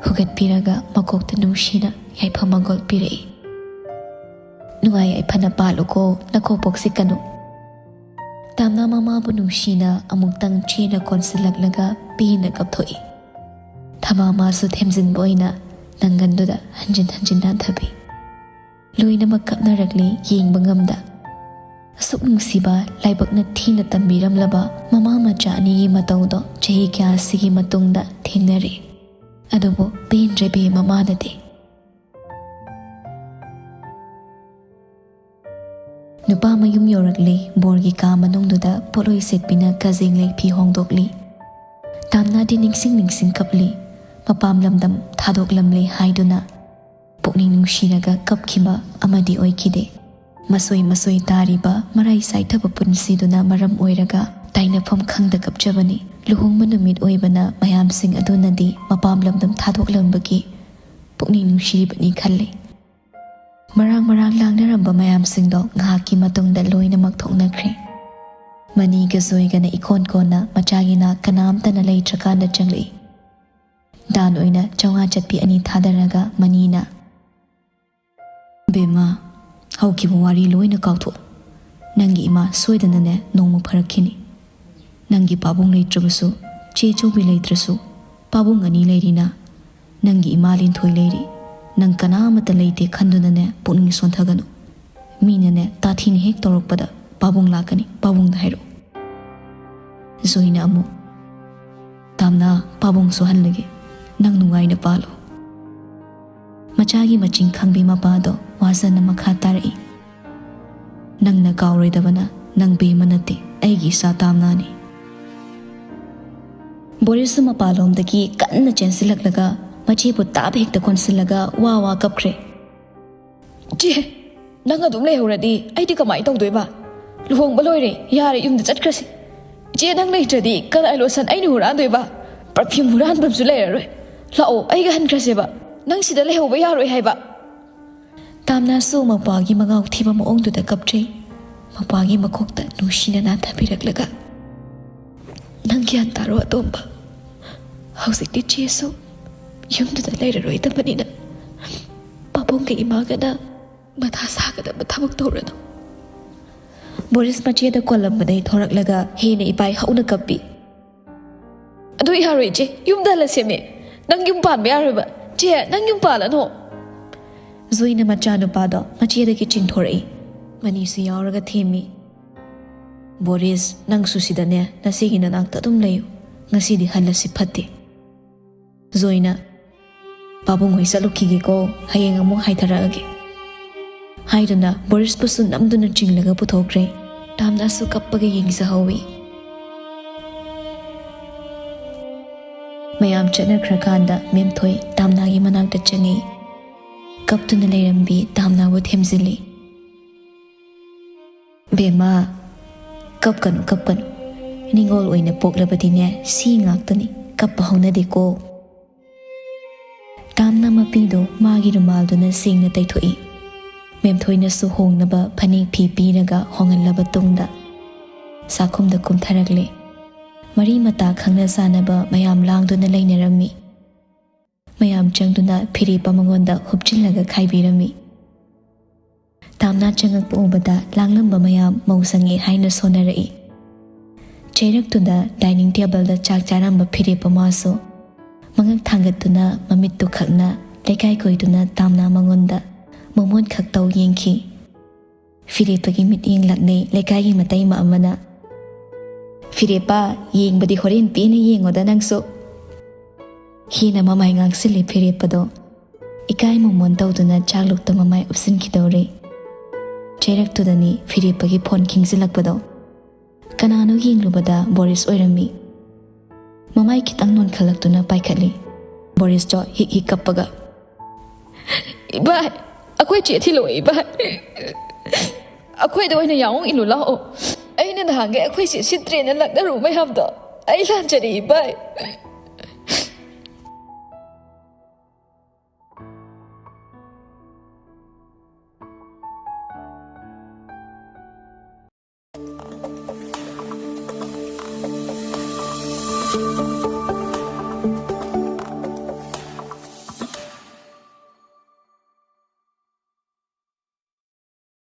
ꯍꯨꯒꯠꯄꯤꯔꯒ ꯃꯀꯣꯛꯇ ꯅꯨꯡꯁꯤꯅ ꯌꯥꯏꯐ ꯃꯪꯒꯣꯜ ꯄꯤꯔꯛꯏ꯫ "ꯅꯨꯡꯉꯥꯏ ꯌꯥꯏꯐꯅ ꯄꯥꯜꯂꯨꯀꯣ, ꯅꯀꯣꯛ ꯄꯣꯛꯁꯤꯠꯀꯅꯨ꯫" ꯇꯥꯝꯅꯥ ꯃꯃꯥꯕꯨ ꯅꯨꯡꯁꯤꯅ ꯑꯃꯨꯛꯇꯪ ꯆꯦꯅ ꯀꯣꯟꯁꯤꯜꯂꯛꯂꯒ ꯄꯦꯟꯅ ꯀꯞꯊꯣꯛꯏ꯫ ꯊꯕꯥ ꯃꯥꯁꯨ ꯊꯦꯝꯖꯤꯟꯕ ꯑꯣꯏꯅ ꯅꯪꯒꯟꯗꯨꯗ ꯍꯟꯖꯤꯟ ꯍꯟꯖꯤꯟ ꯅꯥꯟꯊꯕꯤ꯫ ꯂꯣꯏꯅꯃꯛ ꯀꯞꯅꯔꯛꯂꯤ, ꯌꯦꯡꯕ ꯉꯝꯗ꯫ ꯑꯁꯨꯛ ꯅꯨꯡꯁꯤꯕ, ꯂꯥꯏꯕꯛꯅ ꯊꯤꯅ ꯇꯝꯕꯤꯔꯝꯂꯕ ꯃꯃꯥ ꯃꯆꯥ ꯑꯅꯤꯒꯤ ꯃꯇꯧꯗꯣ ꯆꯍꯤ ꯀꯌꯥꯁꯤꯒꯤ ꯃꯇꯨꯡꯗ ꯊꯦꯡꯅꯔꯦ꯫ ꯑꯗꯨꯕꯨ ꯄꯦꯟꯗ꯭ꯔꯦ ꯕꯦꯝꯃ ꯃꯥꯅꯗꯤ꯫ ꯅꯨꯄꯥ ꯃꯌꯨꯝ ꯌꯧꯔꯛꯂꯦ꯫ ꯕꯣꯔꯒꯤ ꯀꯥ ꯃꯅꯨꯡꯗꯨꯗ ꯄꯣꯠꯂꯣꯏ ꯁꯦꯠꯄꯤꯅ ꯀꯖꯦꯡ ꯂꯩ ꯐꯤ ꯍꯣꯡꯗꯣꯛꯂꯤ꯫ ꯇꯥꯝꯅꯥꯗꯤ ꯅꯤꯡꯁꯤꯡ ꯅꯤꯡꯁꯤꯡ ꯀꯞꯂꯤ꯫ ꯃꯄꯥꯝ ꯂꯝꯗꯝ ꯊꯥꯗꯣꯛꯂꯝꯂꯦ ꯍꯥꯏꯗꯨꯅ ꯄꯨꯛꯅꯤꯡ ꯅꯨꯡꯁꯤꯔꯒ ꯀꯞꯈꯤꯕ ꯑꯃꯗꯤ ꯑꯣꯏꯈꯤꯗꯦ꯫ ꯃꯁꯣꯏ ꯃꯁꯣꯏ ꯇꯥꯔꯤꯕ ꯃꯔꯥꯏ ꯆꯥꯏꯊꯕ ꯄꯨꯟꯁꯤꯗꯨꯅ ꯃꯔꯝ ꯑꯣꯏꯔꯒ ꯇꯥꯏꯅꯐꯝ ꯈꯪꯗ ꯀꯞꯆꯕꯅꯤ꯫ ꯂꯨꯍꯣꯡꯕ ꯅꯨꯃꯤꯠ ꯑꯣꯏꯕꯅ ꯃꯌꯥꯝꯁꯤꯡ ꯑꯗꯨꯅꯗꯤ ꯃꯄꯥꯝ ꯂꯝꯗꯝ ꯊꯥꯗꯣꯛꯂꯝꯕꯒꯤ ꯄꯨꯛꯅꯤꯡ ꯅꯨꯡꯁꯤꯔꯤꯕꯅꯤ ꯈꯜꯂꯤ꯫ ꯃꯔꯥꯡ ꯃꯔꯥꯡ ꯂꯥꯡꯅꯔꯝꯕ ꯃꯌꯥꯝꯁꯤꯡꯗꯣ ꯉꯥꯏꯍꯥꯛꯀꯤ ꯃꯇꯨꯡꯗ ꯂꯣꯏꯅꯃꯛ ꯊꯣꯛꯅꯈ꯭ꯔꯦ꯫ ꯃꯅꯤꯒ ꯖꯣꯏꯒꯅ ꯏꯀꯣꯟ ꯀꯣꯟꯅ ꯃꯆꯥꯒꯤ ꯅꯥꯛ ꯀꯅꯥꯝꯇꯅ ꯂꯩꯇ꯭ꯔꯀꯥꯟꯗ ꯆꯪꯂꯛꯏ꯫ ꯗꯥꯟ ꯑꯣꯏꯅ ꯆꯥꯝꯃꯉꯥ ꯆꯠꯄꯤ ꯑꯅꯤ ꯊꯥꯗꯔꯒ ꯃꯅꯤꯅ, "ꯕꯦꯝꯃ, ꯍꯧꯈꯤꯕ ꯋꯥꯔꯤ ꯂꯣꯏꯅ ꯀꯥꯎꯊꯣꯛꯑꯣ꯫ ꯅꯪꯒꯤ ꯏꯃꯥ ꯁꯣꯏꯗꯅꯅꯦ ꯅꯣꯡꯃ ꯐꯔꯛꯈꯤꯅꯤ꯫ ꯅꯪꯒꯤ ꯄꯥꯕꯨꯡ ꯂꯩꯇ꯭ꯔꯕꯁꯨ, ꯆꯦ ꯆꯧꯕꯤ ꯂꯩꯇ꯭ꯔꯁꯨ, ꯄꯥꯕꯨꯡ ꯑꯅꯤ ꯂꯩꯔꯤꯅ꯫ ꯅꯪꯒꯤ ꯏꯃꯥ ꯂꯤꯟꯊꯣꯏ ꯂꯩꯔꯤ꯫ ꯅꯪ ꯀꯅꯥ ꯑꯃꯠꯇ ꯂꯩꯇꯦ ꯈꯟꯗꯨꯅꯅꯦ ꯄꯨꯛꯅꯤꯡ ꯁꯣꯟꯊꯒꯅꯨ꯫ ꯃꯤꯅꯅꯦ ꯇꯥꯊꯤꯅ ꯍꯦꯛ ꯇꯧꯔꯛꯄꯗ ꯄꯥꯕꯨꯡ ꯂꯥꯛꯀꯅꯤ, ꯄꯥꯕꯨꯡꯗ ꯍꯥꯏꯔꯛꯎ꯫" ꯖꯣꯏꯅ ꯑꯃꯨꯛ, "ꯇꯥꯝꯅ, ꯄꯥꯕꯨꯡ ꯁꯣꯍꯜꯂꯒꯦ, ꯅꯪ ꯅꯨꯡꯉꯥꯏꯅ ꯄꯥꯜꯂꯣ꯫" ꯃꯆꯥꯒꯤ ꯃꯆꯤꯡ ꯈꯪꯕꯤ ꯃꯄꯥꯗꯣ ꯋꯥꯖꯅ ꯃꯈꯥ ꯇꯥꯔꯛꯏ, "ꯅꯪꯅ ꯀꯥꯎꯔꯣꯏꯗꯕꯅ ꯅꯪ ꯕꯦꯝꯃ ꯅꯠꯇꯦ, ꯑꯩꯒꯤ ꯏꯆꯥ ꯇꯥꯝꯅꯥꯅꯤ꯫" ꯕꯣꯔꯤꯁꯁꯨ ꯃꯄꯥꯟꯂꯣꯝꯗꯒꯤ ꯀꯟꯅ ꯆꯦꯟꯁꯤꯜꯂꯛꯂꯒ ꯃꯆꯦꯕꯨ ꯇꯥꯞ ꯍꯦꯛꯇ ꯀꯣꯟꯁꯤꯜꯂꯒ ꯋꯥ ꯋꯥ ꯀꯞꯈ꯭ꯔꯦ꯫ "ꯆꯦ, ꯅꯪ ꯑꯗꯨꯝ ꯂꯩꯍꯧꯔꯗꯤ ꯑꯩꯗꯤ ꯀꯃꯥꯏꯅ ꯇꯧꯗꯣꯏꯕ? ꯂꯨꯍꯣꯡꯕ ꯂꯣꯏꯔꯦ, ꯌꯥꯔꯦ, ꯌꯨꯝꯗ ꯆꯠꯈ꯭ꯔꯁꯤ꯫ ꯏꯆꯦ, ꯅꯪ ꯂꯩꯇ꯭ꯔꯗꯤ ꯀꯗꯥꯏ ꯂꯣꯁꯟ ꯑꯩꯅ ꯍꯨꯔꯥꯟꯗꯣꯏꯕ? ꯄꯔꯐ꯭ꯌꯨꯝ ꯍꯨꯔꯥꯟꯐꯝꯁꯨ ꯂꯩꯔꯔꯣꯏ꯫ ꯂꯥꯛꯑꯣ, ꯑꯩꯒ ꯍꯟꯈ꯭ꯔꯁꯦꯕ꯫ ꯅꯪ ꯁꯤꯗ ꯂꯩꯍꯧꯕ ꯌꯥꯔꯣꯏ ꯍꯥꯏꯕ꯫" ꯇꯥꯝꯅꯥꯁꯨ ꯃꯄꯥꯒꯤ ꯃꯉꯥꯎ ꯊꯤꯕ ꯃꯑꯣꯡꯗꯨꯗ ꯀꯞꯆꯩ꯫ ꯃꯄꯥꯒꯤ ꯃꯀꯣꯛꯇ ꯅꯨꯡꯁꯤꯅ ꯅꯥꯟꯊꯕꯤꯔꯛꯂꯒ, "ꯅꯪ ꯒ꯭ꯌꯥꯟ ꯇꯥꯔꯣ ꯑꯇꯣꯝꯕ꯫ ꯍꯧꯖꯤꯛꯇꯤ ꯆꯦꯁꯨ ꯌꯨꯝꯗꯨꯗ ꯂꯩꯔꯔꯣꯏꯗꯕꯅꯤꯅ ꯄꯥꯕꯨꯡꯒ ꯏꯃꯥꯒꯅ ꯃꯊꯥ ꯁꯥꯒꯗꯕ ꯊꯕꯛ ꯇꯧꯔꯅꯨ꯫" ꯕꯣꯔꯤꯁ ꯃꯆꯦꯗ ꯀꯣꯜꯂꯝꯕꯗꯩ ꯊꯣꯔꯛꯂꯒ ꯍꯦꯟꯅ ꯏꯄꯥꯏ ꯍꯧꯅ ꯀꯞꯄꯤ꯫ "ꯑꯗꯨ ꯌꯥꯔꯣꯏ ꯏꯆꯦ, ꯌꯨꯝꯗ ꯍꯜꯂꯁꯦꯃꯤ꯫ ꯅꯪ ꯌꯨꯝ ꯄꯥꯟꯕ ꯌꯥꯔꯣꯏꯕ꯫ ꯆꯦ, ꯅꯪ ꯌꯨꯝ ꯄꯥꯜꯂꯅꯨ꯫" ꯖꯣꯏꯅ ꯃꯆꯥꯅꯨꯄꯥꯗꯣ ꯃꯆꯦꯗꯒꯤ ꯆꯤꯡꯊꯣꯔꯛꯏ꯫ ꯃꯅꯤꯁꯨ ꯌꯥꯎꯔꯒ ꯊꯦꯝꯃꯤ꯫ "ꯕꯣꯔꯤꯁ, ꯅꯪꯁꯨ ꯁꯤꯗꯅꯦ ꯅꯆꯦꯒꯤ ꯅꯅꯥꯛꯇ ꯑꯗꯨꯝ ꯂꯩꯌꯨ꯫ ꯉꯁꯤꯗꯤ ꯍꯜꯂꯁꯤ ꯐꯠꯇꯦ꯫" ꯖꯣꯏꯅ, "ꯄꯥꯕꯨꯡ ꯍꯣꯏ ꯆꯠꯂꯨꯈꯤꯒꯦꯀꯣ, ꯍꯌꯦꯡ ꯑꯃꯨꯛ ꯍꯥꯏꯊꯔꯛꯑꯒꯦ" ꯍꯥꯏꯗꯨꯅ ꯕꯣꯔꯤꯁꯄꯨꯁꯨ ꯅꯝꯗꯨꯅ ꯆꯤꯡꯂꯒ ꯄꯨꯊꯣꯛꯈ꯭ꯔꯦ꯫ ꯇꯥꯝꯅꯥꯁꯨ ꯀꯞꯄꯒ ꯌꯦꯡꯖꯍꯧꯋꯤ꯫ ꯃꯌꯥꯝ ꯆꯠꯅꯈ꯭ꯔꯀꯥꯟꯗ ꯃꯦꯝꯊꯣꯏ ꯇꯥꯝꯅꯥꯒꯤ ꯃꯅꯥꯛꯇ ꯆꯪꯉꯤ꯫ ꯀꯞꯇꯨꯅ ꯂꯩꯔꯝꯕꯤ ꯇꯥꯝꯅꯥꯕꯨ ꯊꯦꯝꯖꯤꯜꯂꯤ꯫ "ꯕꯦꯝꯃ, ꯀꯞꯀꯅꯨ, ꯀꯞꯀꯅꯨ꯫ ꯅꯤꯉꯣꯜ ꯑꯣꯏꯅ ꯄꯣꯛꯂꯕꯗꯤꯅꯦ, ꯁꯤ ꯉꯥꯛꯇꯅꯤ, ꯀꯞꯄ ꯍꯧꯅꯗꯦꯀꯣ꯫" ꯇꯥꯝꯅ ꯃꯄꯤꯗꯣ ꯃꯥꯒꯤ ꯔꯨꯃꯥꯜꯗꯨꯅ ꯁꯦꯡꯅ ꯇꯩꯊꯣꯛꯏ꯫ ꯃꯦꯝꯊꯣꯏꯅꯁꯨ ꯍꯣꯡꯅꯕ ꯐꯅꯦꯛ ꯐꯤ ꯄꯤꯔꯒ ꯍꯣꯡꯍꯜꯂꯕ ꯇꯨꯡꯗ, ꯆꯥꯛꯈꯨꯝꯗ ꯀꯨꯝꯊꯔꯛꯂꯦ꯫ ꯃꯔꯤ ꯃꯇꯥ ꯈꯪꯅ ꯆꯥꯟꯅꯕ ꯃꯌꯥꯝ ꯂꯥꯡꯗꯨꯅ ꯂꯩꯅꯔꯝꯃꯤ꯫ ꯃꯌꯥꯝ ꯆꯪꯗꯨꯅ ꯐꯤꯔꯦꯞꯄ ꯃꯉꯣꯟꯗ ꯍꯨꯞꯆꯤꯜꯂꯒ ꯈꯥꯏꯕꯤꯔꯝꯃꯤ꯫ ꯇꯥꯝꯅꯥ ꯆꯪꯉꯛꯄ ꯎꯕꯗ ꯂꯥꯡꯂꯝꯕ ꯃꯌꯥꯝ ꯃꯧ ꯆꯪꯉꯦ ꯍꯥꯏꯅ ꯁꯣꯟꯅꯔꯛꯏ꯫ ꯆꯩꯔꯛꯇꯨꯗ ꯗꯥꯏꯅꯤꯡ ꯇꯦꯕꯜꯗ ꯆꯥꯛ ꯆꯥꯔꯝꯕ ꯐꯤꯔꯦꯞꯄ ꯃꯥꯁꯨ ꯃꯉꯛ ꯊꯥꯡꯒꯠꯇꯨꯅ ꯃꯃꯤꯠꯇꯨ ꯈꯛꯅ ꯂꯩꯀꯥꯏ ꯀꯣꯏꯗꯨꯅ ꯇꯥꯝꯅꯥ ꯃꯉꯣꯟꯗ ꯃꯃꯣꯟ ꯈꯛꯇꯧ ꯌꯦꯡꯈꯤ꯫ ꯐꯤꯔꯦꯞꯄꯒꯤ ꯃꯤꯠꯌꯦꯡ ꯂꯥꯛꯅꯩ ꯂꯩꯀꯥꯏꯒꯤ ꯃꯇꯩꯃ ꯑꯃꯅ, "ꯐꯤꯔꯦꯞꯄ, ꯌꯦꯡꯕꯗꯤ ꯍꯣꯔꯦꯟ ꯄꯦꯟꯅ ꯌꯦꯡꯉꯣꯗ ꯅꯪꯁꯨ"꯫ ꯍꯦꯟꯅ ꯃꯃꯥꯏ ꯉꯥꯡꯁꯤꯜꯂꯤ ꯐꯤꯔꯦꯞꯄꯗꯣ꯫ ꯏꯀꯥꯏ ꯃꯣꯃꯣꯟ ꯇꯧꯗꯨꯅ ꯆꯥꯛꯂꯨꯛꯇ ꯃꯃꯥꯏ ꯎꯞꯁꯤꯟꯈꯤꯗꯧꯔꯦ꯫ ꯆꯩꯔꯛꯇꯨꯗꯅꯤ ꯐꯤꯔꯦꯞꯄꯒꯤ ꯐꯣꯟ ꯈꯤꯡꯖꯤꯜꯂꯛꯄꯗꯣ꯫ ꯀꯅꯥꯅꯣ ꯌꯦꯡꯂꯨꯕꯗ ꯕꯣꯔꯤꯁ ꯑꯣꯏꯔꯝꯃꯤ꯫ ꯃꯃꯥꯏ ꯈꯤꯇꯪ ꯅꯣꯟꯈꯠꯂꯛꯇꯨꯅ ꯄꯥꯏꯈꯠꯂꯤ꯫ ꯕꯣꯔꯤꯁꯇꯣ ꯍꯤꯛ ꯍꯤꯛ ꯀꯞꯄꯒ, "ꯏꯕꯥꯏ, ꯑꯩꯈꯣꯏ ꯆꯦ ꯊꯤꯜꯂꯛꯑꯣ ꯏꯕꯥꯏ꯫ ꯑꯩꯈꯣꯏꯗ ꯑꯣꯏꯅ ꯌꯥꯎꯍꯣꯡ ꯏꯜꯂꯨ ꯂꯥꯛꯑꯣ꯫ ꯑꯩꯅ ꯅꯍꯥꯟꯒꯩ ꯑꯩꯈꯣꯏ ꯆꯦ ꯁꯤꯠꯇ꯭ꯔꯦꯅ ꯂꯛꯅꯔꯨ ꯃꯌꯥꯝꯗꯣ ꯑꯩ ꯂꯥꯟꯖꯔꯦ ꯏꯕꯥꯏ"꯫